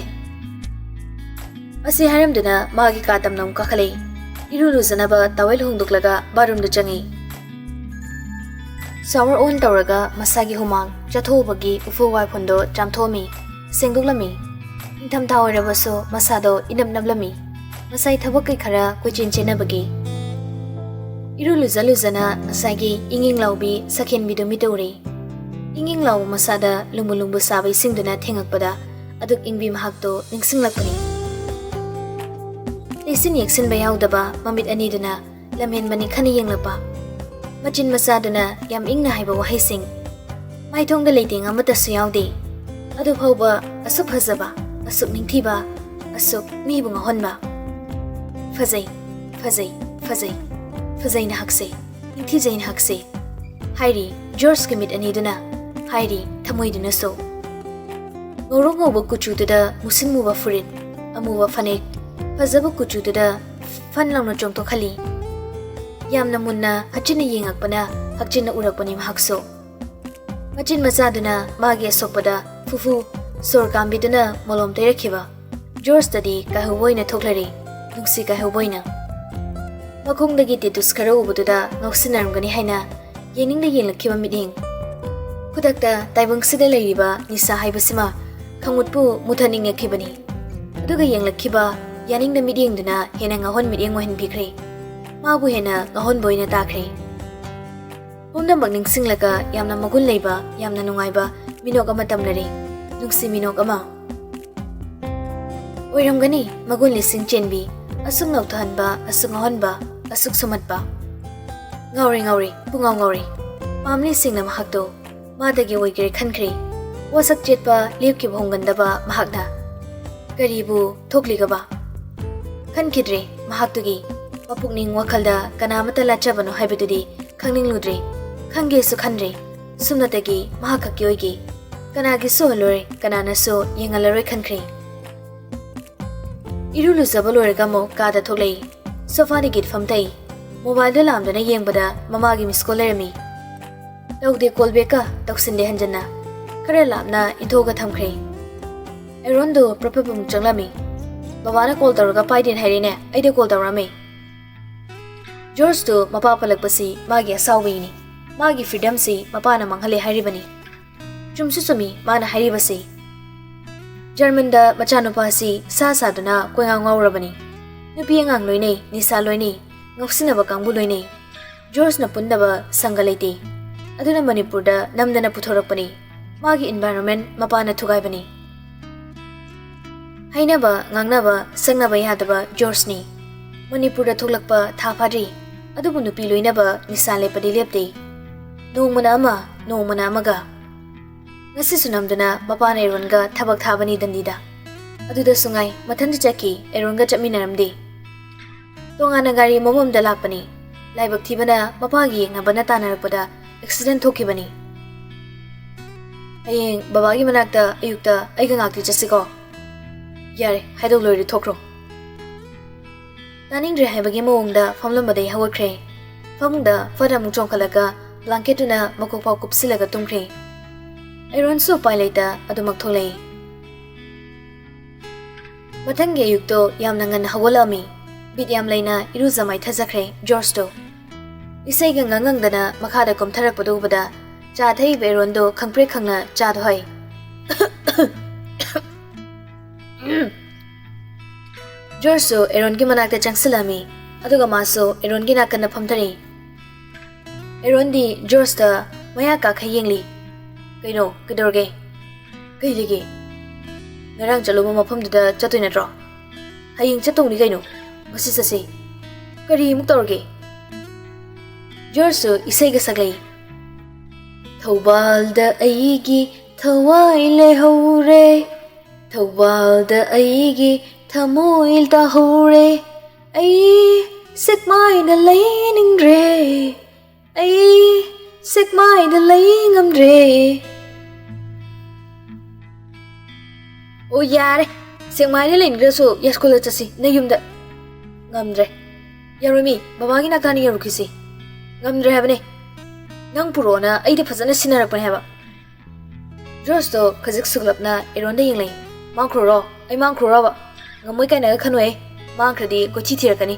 ꯑꯁꯤ ꯍꯥꯏꯔꯝꯗꯨꯅ ꯃꯥꯒꯤ ꯀꯥ ꯇꯝꯅ ꯑꯃꯨꯛ ꯀꯥꯈꯠꯂꯛꯏ꯫ ꯏꯔꯨ ꯂꯨꯖꯅꯕ ꯇꯥꯋꯦꯜ ꯍꯣꯡꯗꯣꯛꯂꯒ ꯕꯥꯠꯔꯨꯝꯗ ꯆꯪꯉꯤ꯫ ꯁꯥꯋꯔ ꯑꯣꯟ ꯇꯧꯔꯒ ꯃꯁꯥꯒꯤ ꯍꯨꯃꯥꯡ ꯆꯥꯊꯣꯛꯎꯕꯒꯤ ꯎꯐꯨ ꯋꯥꯏꯐꯨꯟꯗꯣ ꯆꯥꯝꯊꯣꯛꯑꯝꯃꯤ, ꯁꯦꯡꯗꯣꯛꯂꯝꯃꯤ꯫ ꯅꯤꯡꯊꯝꯊꯥ ꯑꯣꯏꯔꯕꯁꯨ ꯃꯁꯥꯗꯣ ꯏꯅꯞ ꯅꯞꯂꯝꯃꯤ, ꯉꯁꯥꯏ ꯊꯕꯛ ꯀꯩ ꯈꯔ ꯀꯣꯏꯆꯦꯟ ꯆꯦꯟꯅꯕꯒꯤ꯫ ꯏꯔꯨ ꯂꯨꯖ ꯂꯨꯖꯅ ꯉꯁꯥꯏꯒꯤ ꯏꯪ ꯏꯪ ꯂꯥꯎꯕꯤ ꯁꯈꯦꯟꯕꯤꯗꯨ ꯃꯤꯠꯇ ꯎꯔꯦ꯫ ꯏꯪ ꯏꯪ ꯂꯥꯎꯕ ꯃꯁꯥꯗ ꯂꯨꯝꯕꯨ ꯂꯨꯝꯕꯨ ꯁꯥꯕ ꯏꯁꯤꯡꯗꯨꯅ ꯊꯦꯡꯉꯛꯄꯗ ꯑꯗꯨꯛ ꯏꯪꯕꯤ ꯃꯍꯥꯛꯇꯣ ꯅꯤꯡꯁꯤꯡꯂꯛꯄꯅꯤ꯫ ꯂꯩꯁꯤꯟ ꯌꯦꯛꯁꯤꯟꯕ ꯌꯥꯎꯗꯕ ꯃꯃꯤꯠ ꯑꯅꯤꯗꯨꯅ ꯂꯝꯍꯦꯟꯕ ꯅꯤꯡꯈꯠꯅ ꯌꯦꯡꯂꯛꯄ꯫ ꯃꯆꯤꯟ ꯃꯆꯥꯗꯨꯅ ꯌꯥꯝ ꯏꯪꯅ ꯍꯥꯏꯕ ꯋꯥꯍꯩꯁꯤꯡ꯫ ꯃꯥꯏꯊꯣꯡꯗ ꯂꯩꯇꯦꯡ ꯑꯃꯠꯇꯁꯨ ꯌꯥꯎꯗꯦ꯫ ꯑꯗꯨ ꯐꯥꯎꯕ ꯑꯁꯨꯛ ꯐꯖꯕ, ꯑꯁꯨꯛ ꯅꯤꯡꯊꯤꯕ, ꯑꯁꯨꯛ ꯃꯤꯕꯨ ꯉꯥꯎꯍꯟꯕ꯫ "ꯐꯖꯩ, ꯐꯖꯩ, ꯐꯖꯩ, ꯐꯖꯩ ꯅꯍꯥꯛꯁꯦ, ꯅꯤꯡꯊꯤꯖꯩ ꯅꯍꯥꯛꯁꯦ" ꯍꯥꯏꯔꯤ ꯖꯣꯔꯖꯀꯤ ꯃꯤꯠ ꯑꯅꯤꯗꯨꯅ, ꯍꯥꯏꯔꯤ ꯊꯃꯣꯏꯗꯨꯅꯁꯨ꯫ ꯉꯧꯔꯣꯛ ꯉꯧꯕ ꯀꯨꯆꯨꯗꯨꯗ ꯃꯨꯁꯤꯟ ꯃꯨꯕ ꯐꯨꯔꯤꯠ, ꯑꯃꯨꯕ ꯐꯅꯦꯛ, ꯐꯖꯕ ꯀꯨꯆꯨꯗꯨꯗ ꯐꯟ ꯂꯥꯎꯅ ꯆꯣꯡꯊꯣꯛꯍꯜꯂꯤ꯫ ꯌꯥꯝꯅ ꯃꯨꯟꯅ ꯍꯛꯆꯤꯟꯅ ꯌꯦꯡꯉꯛꯄꯅ ꯍꯛꯆꯤꯟꯅ ꯎꯔꯛꯄꯅꯤ ꯃꯍꯥꯛꯁꯨ꯫ ꯃꯆꯤꯟ ꯃꯆꯥꯗꯨꯅ ꯃꯥꯒꯤ ꯑꯁꯣꯛꯄꯗ ꯐꯨꯐꯨ ꯁꯣꯔ ꯀꯥꯝꯕꯤꯗꯨꯅ ꯃꯣꯂꯣꯝ ꯇꯩꯔꯛꯈꯤꯕ ꯖꯣꯔꯖꯇꯗꯤ ꯀꯥꯏꯍꯧꯕ ꯑꯣꯏꯅ ꯊꯣꯛꯂꯔꯤ, ꯅꯨꯡꯁꯤ ꯀꯥꯏꯍꯧꯕ ꯑꯣꯏꯅ꯫ ꯃꯈꯣꯡꯗꯒꯤ ꯇꯦꯇꯨꯁ ꯈꯔ ꯎꯕꯗꯨꯗ ꯉꯥꯎꯁꯤꯟꯅꯔꯝꯒꯅꯤ ꯍꯥꯏꯅ ꯌꯦꯡꯅꯤꯡꯅ ꯌꯦꯡꯂꯛꯈꯤꯕ ꯃꯤꯠꯌꯦꯡ꯫ ꯈꯨꯗꯛꯇ ꯇꯥꯏꯕꯪꯁꯤꯗ ꯂꯩꯔꯤꯕ ꯅꯤꯁꯥ ꯍꯥꯏꯕꯁꯤꯃ ꯈꯪꯎꯠꯄꯨ ꯃꯨꯊꯠꯅꯤꯡꯉꯛꯈꯤꯕꯅꯤ꯫ ꯑꯗꯨꯒ ꯌꯦꯡꯂꯛꯈꯤꯕ ꯌꯥꯅꯤꯡꯗ ꯃꯤꯠꯌꯦꯡꯗꯨꯅ ꯍꯦꯟꯅ ꯉꯥꯎꯍꯟ ꯃꯤꯠꯌꯦꯡ ꯑꯣꯏꯍꯟꯕꯤꯈ꯭ꯔꯦ꯫ ꯃꯥꯕꯨ ꯍꯦꯟꯅ ꯉꯥꯎꯍꯟꯕ ꯑꯣꯏꯅ ꯇꯥꯈ꯭ꯔꯦ꯫ ꯄꯨꯝꯅꯃꯛ ꯅꯤꯡꯁꯤꯡꯂꯒ ꯌꯥꯝꯅ ꯃꯒꯨꯟ ꯂꯩꯕ, ꯌꯥꯝꯅ ꯅꯨꯡꯉꯥꯏꯕ ꯃꯤꯅꯣꯛ ꯑꯃ ꯇꯝꯂꯔꯦ꯫ ꯅꯨꯡꯁꯤ ꯃꯤꯅꯣꯛ ꯑꯃ꯫ ꯑꯣꯏꯔꯝꯒꯅꯤ ꯃꯒꯨꯟ ꯂꯤꯁꯤꯡ ꯆꯦꯟꯕꯤ, ꯑꯁꯨꯛ ꯉꯥꯎꯊꯍꯟꯕ, ꯑꯁꯨꯛ ꯉꯥꯎꯍꯟꯕ, ꯑꯁꯨꯛ ꯁꯨꯝꯍꯠꯄ꯫ ꯉꯥꯎꯔꯦ, ꯉꯥꯎꯔꯦ, ꯄꯨꯡꯉꯥꯎ ꯉꯥꯎꯔꯦ꯫ ꯄꯥꯝꯂꯤꯁꯤꯡꯅ ꯃꯍꯥꯛꯇꯣ ꯃꯥꯗꯒꯤ ꯑꯣꯏꯒꯦꯔꯦ ꯈꯟꯈ꯭ꯔꯦ꯫ ꯋꯥꯁꯛ ꯆꯦꯠꯄ, ꯂꯦꯞꯈꯤꯕ ꯍꯣꯡꯒꯟꯗꯕ ꯃꯍꯥꯛꯅ꯫ ꯀꯔꯤꯕꯨ ꯊꯣꯛꯂꯤꯒꯕ? ꯈꯟꯈꯤꯗ꯭ꯔꯦ ꯃꯍꯥꯛꯇꯨꯒꯤ꯫ ꯃꯄꯨꯛꯅꯤꯡ ꯋꯥꯈꯜꯗ ꯀꯅꯥ ꯑꯃꯠꯇ ꯂꯥꯠꯆꯕꯅꯣ ꯍꯥꯏꯕꯗꯨꯗꯤ ꯈꯪꯅꯤꯡꯂꯨꯗ꯭ꯔꯦ꯫ ꯈꯪꯒꯦꯁꯨ ꯈꯟꯗ꯭ꯔꯦ꯫ ꯁꯨꯞꯅꯇꯒꯤ ꯃꯍꯥꯛ ꯈꯛꯀꯤ ꯑꯣꯏꯒꯦ꯫ ꯀꯅꯥꯒꯤꯁꯨ ꯎꯍꯜꯂꯣꯏ, ꯀꯅꯥꯅꯁꯨ ꯌꯦꯡꯍꯜꯂꯔꯣꯏ ꯈꯟꯈ꯭ꯔꯦ꯫ ꯏꯔꯨ ꯂꯨꯖꯕ ꯂꯣꯏꯔꯒ ꯑꯃꯨꯛ ꯀꯥꯗ ꯊꯣꯛꯂꯛꯏ꯫ ꯁꯣꯐꯥꯗ ꯒꯤꯠ ꯐꯝꯊꯩ꯫ ꯃꯣꯕꯥꯏꯜꯗ ꯂꯥꯝꯗꯨꯅ ꯌꯦꯡꯕꯗ ꯃꯃꯥꯒꯤ ꯃꯤꯁ ꯀꯣꯜ ꯂꯩꯔꯝꯃꯤ꯫ ꯇꯧꯗꯦ ꯀꯣꯜ ꯕꯦꯛꯀ, ꯇꯧꯁꯤꯟꯗꯦ ꯍꯟꯖꯟꯅ꯫ ꯈꯔ ꯂꯥꯞꯅ ꯏꯟꯊꯣꯛꯑꯒ ꯊꯝꯈ꯭ꯔꯦ꯫ ꯑꯦꯔꯣꯟꯗꯣ ꯄ꯭ꯔꯞ ꯄ꯭ꯔꯞ ꯑꯃꯨꯛ ꯆꯪꯂꯝꯃꯤ꯫ "ꯕꯕꯥꯅ ꯀꯣꯜ ꯇꯧꯔꯒ ꯄꯥꯏꯗꯦꯅ ꯍꯥꯏꯔꯛꯏꯅꯦ, ꯑꯩꯗ ꯀꯣꯜ ꯇꯧꯔꯛꯑꯝꯃꯤ"꯫ ꯖꯣꯔꯖꯇꯨ ꯃꯄꯥ ꯄꯜꯂꯛꯄꯁꯤ ꯃꯥꯒꯤ ꯑꯁꯥꯎꯕꯤꯅꯤ꯫ ꯃꯥꯒꯤ ꯐ꯭ꯔꯤꯗꯝꯁꯤ ꯃꯄꯥꯅ ꯃꯥꯡꯍꯜꯂꯦ ꯍꯥꯏꯔꯤꯕꯅꯤ꯫ ꯆꯨꯝꯁꯨ ꯆꯨꯝꯃꯤ ꯃꯥꯅ ꯍꯥꯏꯔꯤꯕꯁꯤ꯫ ꯖꯔꯃꯟꯗ ꯃꯆꯥꯅꯨꯄꯥꯁꯤ ꯁꯥ ꯁꯥꯗꯨꯅ ꯀꯣꯏꯉꯥꯎ ꯉꯥꯎꯔꯕꯅꯤ꯫ ꯅꯨꯄꯤ ꯑꯉꯥꯡ ꯂꯣꯏꯅꯩ, ꯅꯤꯁꯥ ꯂꯣꯏꯅꯩ, ꯉꯥꯎꯁꯤꯟꯅꯕ ꯀꯥꯡꯕꯨ ꯂꯣꯏꯅꯩ꯫ ꯖꯣꯔꯖꯅ ꯄꯨꯟꯗꯕ ꯁꯪꯒ ꯂꯩꯇꯦ꯫ ꯑꯗꯨꯅ ꯃꯅꯤꯄꯨꯔꯗ ꯅꯝꯗꯅ ꯄꯨꯊꯣꯔꯛꯄꯅꯤ꯫ ꯃꯥꯒꯤ environment ꯃꯄꯥꯅ ꯊꯨꯒꯥꯏꯕꯅꯤ꯫ ꯍꯥꯏꯅꯕ, ꯉꯥꯡꯅꯕ, ꯁꯛꯅꯕ ꯌꯥꯗꯕ ꯖꯣꯔꯖꯅꯤ꯫ ꯃꯅꯤꯄꯨꯔꯗ ꯊꯣꯛꯂꯛꯄ ꯊꯥ ꯐꯥꯗ꯭ꯔꯤ꯫ ꯑꯗꯨꯕꯨ ꯅꯨꯄꯤ ꯂꯣꯏꯅꯕ ꯅꯤꯁꯥ ꯂꯦꯞꯄꯗꯤ ꯂꯦꯞꯇꯦ꯫ ꯅꯣꯡꯃꯅ ꯑꯃ, ꯅꯣꯡꯃꯅ ꯑꯃꯒ꯫ ꯉꯁꯤꯁꯨ ꯅꯝꯗꯨꯅ ꯃꯄꯥꯅ ꯑꯦꯔꯣꯟꯒ ꯊꯕꯛ ꯊꯥꯕꯅꯤ ꯗꯟꯗꯤꯗ꯫ ꯑꯗꯨꯗꯁꯨ ꯉꯥꯏ, ꯃꯊꯟꯇ ꯆꯠꯈꯤ, ꯑꯦꯔꯣꯟꯒ ꯆꯠꯃꯤꯟꯅꯔꯝꯗꯦ꯫ ꯇꯣꯉꯥꯟꯅ ꯒꯥꯔꯤ ꯑꯃꯃꯝꯗ ꯂꯥꯛꯄꯅꯤ꯫ ꯂꯥꯏꯕꯛ ꯊꯤꯕꯅ ꯃꯄꯥꯒꯤ ꯌꯦꯛꯅꯕꯅ ꯇꯥꯟꯅꯔꯛꯄꯗ ꯑꯦꯛꯁꯤꯗꯦꯟ ꯊꯣꯛꯈꯤꯕꯅꯤ꯫ "ꯍꯌꯦꯡ ꯕꯕꯥꯒꯤ ꯃꯅꯥꯛꯇ ꯑꯌꯨꯛꯇ ꯑꯩꯒ ꯉꯥꯛꯇꯤ ꯆꯠꯁꯤꯀꯣ?" "ꯌꯥꯔꯦ, ꯍꯥꯏꯗꯣꯛ ꯂꯣꯏꯔꯦ, ꯊꯣꯛꯈ꯭ꯔꯣ"꯫ ꯇꯥꯅꯤꯡꯗ꯭ꯔꯦ ꯍꯥꯏꯕꯒꯤ ꯃꯑꯣꯡꯗ ꯐꯝꯂꯝꯕꯗꯩ ꯍꯧꯒꯠꯈ꯭ꯔꯦ꯫ ꯐꯃꯨꯡꯗ ꯐꯠ ꯑꯃꯨꯛ ꯆꯣꯡꯈꯠꯂꯒ ꯕ꯭ꯂꯥꯡꯀꯦꯠꯇꯨꯅ ꯃꯀꯣꯛ ꯐꯥꯎ ꯀꯨꯞꯁꯤꯜꯂꯒ ꯇꯨꯝꯈ꯭ꯔꯦ꯫ ꯑꯦꯔꯣꯟꯁꯨ ꯎꯄꯥꯏ ꯂꯩꯇ ꯑꯗꯨꯃꯛ ꯊꯣꯛꯂꯛꯏ꯫ ꯃꯊꯪꯒꯤ ꯑꯌꯨꯛꯇꯣ ꯌꯥꯝꯅ ꯉꯟꯅ ꯍꯧꯒꯠꯂꯛꯑꯝꯃꯤ꯫ ꯕꯤꯠ ꯌꯥꯝ ꯂꯩꯅ ꯏꯔꯨꯖ ꯃꯥꯏꯊꯖꯈ꯭ꯔꯦ ꯖꯣꯔꯖꯇꯣ꯫ ꯏꯁꯩꯒ ꯉꯪꯉꯪꯗꯅ ꯃꯈꯥꯗ ꯀꯨꯝꯊꯔꯛꯄꯗꯨ ꯎꯕꯗ ꯆꯥ ꯊꯛꯏꯕ ꯑꯦꯔꯣꯟꯗꯣ ꯈꯪꯄ꯭ꯔꯦꯛ ꯈꯪꯅ ꯆꯥꯗꯣ ꯍꯩ꯫ ꯖꯣꯔꯖꯁꯨ ꯑꯦꯔꯣꯟꯒꯤ ꯃꯅꯥꯛꯇ ꯆꯪꯁꯤꯜꯂꯝꯃꯤ, ꯑꯗꯨꯒ ꯃꯥꯁꯨ ꯑꯦꯔꯣꯟꯒꯤ ꯅꯥꯀꯟꯗ ꯐꯝꯊꯔꯛꯏ꯫ ꯑꯦꯔꯣꯟꯗꯤ ꯖꯣꯔꯖꯇ ꯃꯌꯥ ꯀꯥꯈꯩ ꯌꯦꯡꯂꯤ꯫ "ꯀꯩꯅꯣ, ꯀꯩꯗꯧꯔꯒꯦ? ꯀꯩ ꯂꯩꯒꯦ? ꯉꯔꯥꯡ ꯆꯠꯂꯨꯕ ꯃꯐꯝꯗꯨꯗ ꯆꯠꯇꯣꯏ ꯅꯠꯇ꯭ꯔꯣ? ꯍꯌꯦꯡ ꯆꯠꯇꯧꯅꯤ ꯀꯩꯅꯣ, ꯉꯁꯤ ꯆꯠꯁꯤ꯫ ꯀꯔꯤ ꯑꯃꯨꯛ ꯇꯧꯔꯒꯦ?" ꯖꯣꯔꯖꯁꯨ ꯏꯁꯩꯒ ꯁꯛꯂꯛꯏ꯫ "ꯊꯧꯕꯥꯜꯗ ꯑꯩꯒꯤ ꯊꯋꯥꯏ ꯂꯩꯍꯧꯔꯦ, ꯊꯧꯕꯥꯜꯗ ꯑꯩꯒꯤ ꯊꯃꯣꯏ ꯇꯥꯍꯧꯔꯦ, ꯑꯩ ꯁꯦꯛꯃꯥꯏꯗ ꯂꯩꯅꯤꯡꯗ꯭ꯔꯦ, ꯑꯩ ꯁꯦꯛꯃꯥꯏꯗ ꯂꯩ ꯉꯝꯗ꯭ꯔꯦ"꯫ "ꯑꯣ, ꯌꯥꯔꯦ, ꯁꯦꯛꯃꯥꯏꯗ ꯂꯩꯅꯤꯡꯗ꯭ꯔꯁꯨ ꯌꯥꯏꯁ꯭ꯀꯨꯜꯗ ꯆꯠꯁꯤ, ꯅꯌꯨꯝꯗ"꯫ "ꯉꯝꯗ꯭ꯔꯦ, ꯌꯥꯔꯣꯏꯃꯤ, ꯕꯕꯥꯒꯤ ꯅꯥꯛꯇꯅꯤ ꯌꯧꯔꯛꯈꯤꯁꯤ꯫ ꯉꯝꯗ꯭ꯔꯦ ꯍꯥꯏꯕꯅꯦ, ꯅꯪ ꯄꯨꯔꯛꯑꯣꯅ ꯑꯩꯗ ꯐꯖꯅ ꯁꯤꯟꯅꯔꯛꯄꯅꯦ ꯍꯥꯏꯕ"꯫ ꯖꯣꯔꯖꯇꯣ ꯈꯖꯤꯛ ꯁꯨꯒꯂꯞꯅ ꯑꯦꯔꯣꯟꯗ ꯌꯦꯡꯂꯛꯏ꯫ "ꯃꯥꯡꯈ꯭ꯔꯨꯔꯣ? ꯑꯩ ꯃꯥꯡꯈ꯭ꯔꯨꯔꯕ? ꯉꯝꯃꯣꯏ ꯀꯥꯏꯅꯒ ꯈꯟꯅꯨꯍꯦ꯫ ꯃꯥꯡꯈ꯭ꯔꯗꯤ ꯀꯣꯏꯊꯤ ꯊꯤꯔꯛꯀꯅꯤ"꯫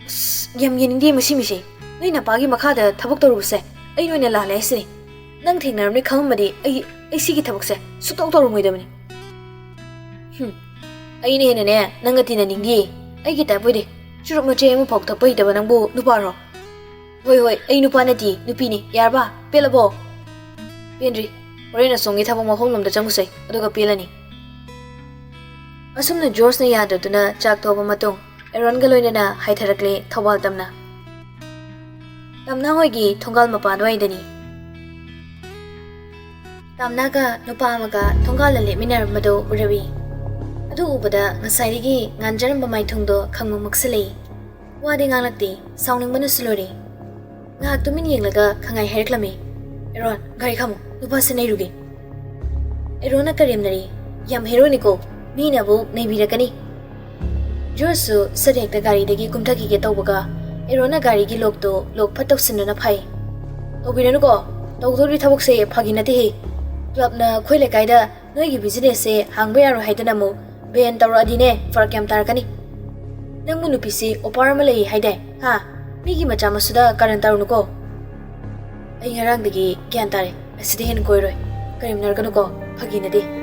"ꯑꯁ, ꯌꯥꯝ ꯌꯦꯡꯅꯤꯡꯗꯦ ꯃꯁꯤ ꯃꯤꯁꯦ꯫ ꯅꯣꯏ ꯅꯄꯥꯒꯤ ꯃꯈꯥꯗ ꯊꯕꯛ ꯇꯧꯔꯨꯕꯁꯦ ꯑꯩ ꯑꯣꯏꯅ ꯂꯥꯜꯂꯦ ꯍꯥꯏꯁꯤꯅꯤ꯫ ꯅꯪ ꯊꯦꯡꯅꯔꯝꯅꯤ ꯈꯪꯉꯝꯃꯗꯤ ꯑꯩ, ꯑꯩ ꯁꯤꯒꯤ ꯊꯕꯛꯁꯦ ꯁꯨꯛꯇꯧ ꯇꯧꯔꯝꯃꯣꯏꯗꯕꯅꯤ"꯫ "ꯍꯨꯝ, ꯑꯩꯅ ꯍꯦꯟꯅꯅꯦ ꯅꯪꯒ ꯇꯤꯟꯅꯅꯤꯡꯗꯦ꯫ ꯑꯩꯒꯤ ꯇꯥꯏꯞ ꯑꯣꯏꯗꯦ꯫ ꯆꯨꯔꯨꯞ ꯃꯆꯦ ꯑꯃꯐꯥꯎ ꯊꯛꯄ ꯍꯩꯇꯕ ꯅꯪꯕꯨ ꯅꯨꯄꯥꯔꯣ?" "ꯍꯣꯏ, ꯍꯣꯏ, ꯑꯩ ꯅꯨꯄꯥ ꯅꯠꯇꯦ, ꯅꯨꯄꯤꯅꯤ꯫ ꯌꯥꯔꯕ? ꯄꯦꯜꯂꯕꯣ?" "ꯄꯦꯟꯗ꯭ꯔꯤ꯫ ꯍꯣꯔꯦꯟ ꯑꯁꯣꯝꯒꯤ ꯊꯕꯛ ꯃꯐꯝꯂꯣꯝꯗ ꯆꯪꯉꯨꯁꯦ, ꯑꯗꯨꯒ ꯄꯦꯜꯂꯅꯤ"꯫ ꯑꯁꯨꯝꯅ ꯖꯣꯔꯖꯅ ꯌꯥꯗꯗꯨꯅ ꯆꯥꯛ ꯇꯣꯛꯑꯕ ꯃꯇꯨꯡ ꯑꯦꯔꯣꯟꯒ ꯂꯣꯏꯅꯅ ꯍꯥꯏꯊꯔꯛꯂꯦ ꯊꯧꯕꯥꯜ ꯇꯝꯅ꯫ ꯇꯝꯅ ꯍꯣꯏꯒꯤ ꯊꯣꯡꯒꯥꯜ ꯃꯄꯥ ꯑꯗꯨꯋꯥꯏꯗꯅꯤ꯫ ꯇꯥꯝꯅꯥꯒ ꯅꯨꯄꯥ ꯑꯃꯒ ꯊꯣꯡꯒꯥꯜꯗ ꯂꯦꯞꯃꯤꯟꯅꯔꯝꯕꯗꯨ ꯎꯔꯝꯃꯤ꯫ ꯑꯗꯨ ꯎꯕꯗ ꯉꯁꯥꯏꯗꯒꯤ ꯉꯥꯟꯖꯔꯝꯕ ꯃꯥꯏꯊꯣꯡꯗꯣ ꯈꯪꯃꯛ ꯃꯛꯁꯤꯜꯂꯛꯏ꯫ ꯋꯥꯗꯤ ꯉꯥꯡꯂꯛꯇꯦ, ꯁꯥꯎꯅꯤꯡꯕꯅꯁꯨ ꯂꯣꯏꯔꯦ꯫ ꯉꯥꯏꯍꯥꯛ ꯇꯨꯃꯤꯟ ꯌꯦꯡꯂꯒ ꯈꯪꯉꯥꯏ ꯍꯥꯏꯔꯛꯂꯝꯃꯤ, "ꯑꯦꯔꯣꯟ, ꯒꯥꯔꯤ ꯈꯥꯝꯃꯨ, ꯅꯨꯄꯥꯁꯦ ꯅꯩꯔꯨꯒꯦ꯫" ꯑꯦꯔꯣꯟꯅ ꯀꯔꯦꯝꯅꯔꯤ, "ꯌꯥꯝ ꯍꯦꯔꯣꯅꯤꯀꯣ, ꯃꯤꯅ ꯑꯃꯨꯛ ꯅꯩꯕꯤꯔꯛꯀꯅꯤ꯫" ꯖꯣꯔꯖꯁꯨ ꯁꯠ ꯍꯦꯛꯇ ꯒꯥꯔꯤꯗꯒꯤ ꯀꯨꯝꯊꯈꯤꯒꯦ ꯇꯧꯕꯒ ꯑꯦꯔꯣꯟꯅ ꯒꯥꯔꯤꯒꯤ ꯂꯣꯛꯇꯣ ꯂꯣꯛ ꯐꯠ ꯇꯧꯁꯤꯟꯗꯨꯅ ꯐꯥꯏ꯫ "ꯇꯧꯕꯤꯔꯅꯨꯀꯣ, ꯇꯧꯗꯧꯔꯤ ꯊꯕꯛꯁꯦ ꯐꯥꯒꯤ ꯅꯠꯇꯦꯍꯦ꯫ ꯀ꯭ꯂꯕꯅ ꯑꯩꯈꯣꯏ ꯂꯩꯀꯥꯏꯗ ꯅꯣꯏꯒꯤ ꯕꯤꯖꯤꯅꯦꯁꯁꯦ ꯍꯥꯡꯕ ꯌꯥꯔꯣꯏ ꯍꯥꯏꯗꯅ ꯑꯃꯨꯛ ꯕꯦꯟ ꯇꯧꯔꯛꯑꯗꯤꯅꯦ ꯐꯔꯛ ꯌꯥꯝ ꯇꯥꯔꯛꯀꯅꯤ꯫ ꯅꯪꯕꯨ ꯅꯨꯄꯤꯁꯤ ꯑꯣꯄꯥꯔ ꯑꯃ ꯂꯩ ꯍꯥꯏꯗꯥꯏ, ꯍꯥ? ꯃꯤꯒꯤ ꯃꯆꯥ ꯃꯁꯨꯗ ꯀꯥꯔꯟ ꯇꯧꯔꯨꯅꯨꯀꯣ꯫" "ꯑꯩ ꯉꯔꯥꯡꯗꯒꯤ ꯒ꯭ꯌꯥꯟ ꯇꯥꯔꯦ, ꯑꯁꯤꯗ ꯍꯦꯟꯅ ꯀꯣꯏꯔꯣꯏ꯫ ꯀꯔꯦꯝꯅꯔꯒꯅꯨꯀꯣ, ꯐꯥꯒꯤ ꯅꯠꯇꯦ꯫"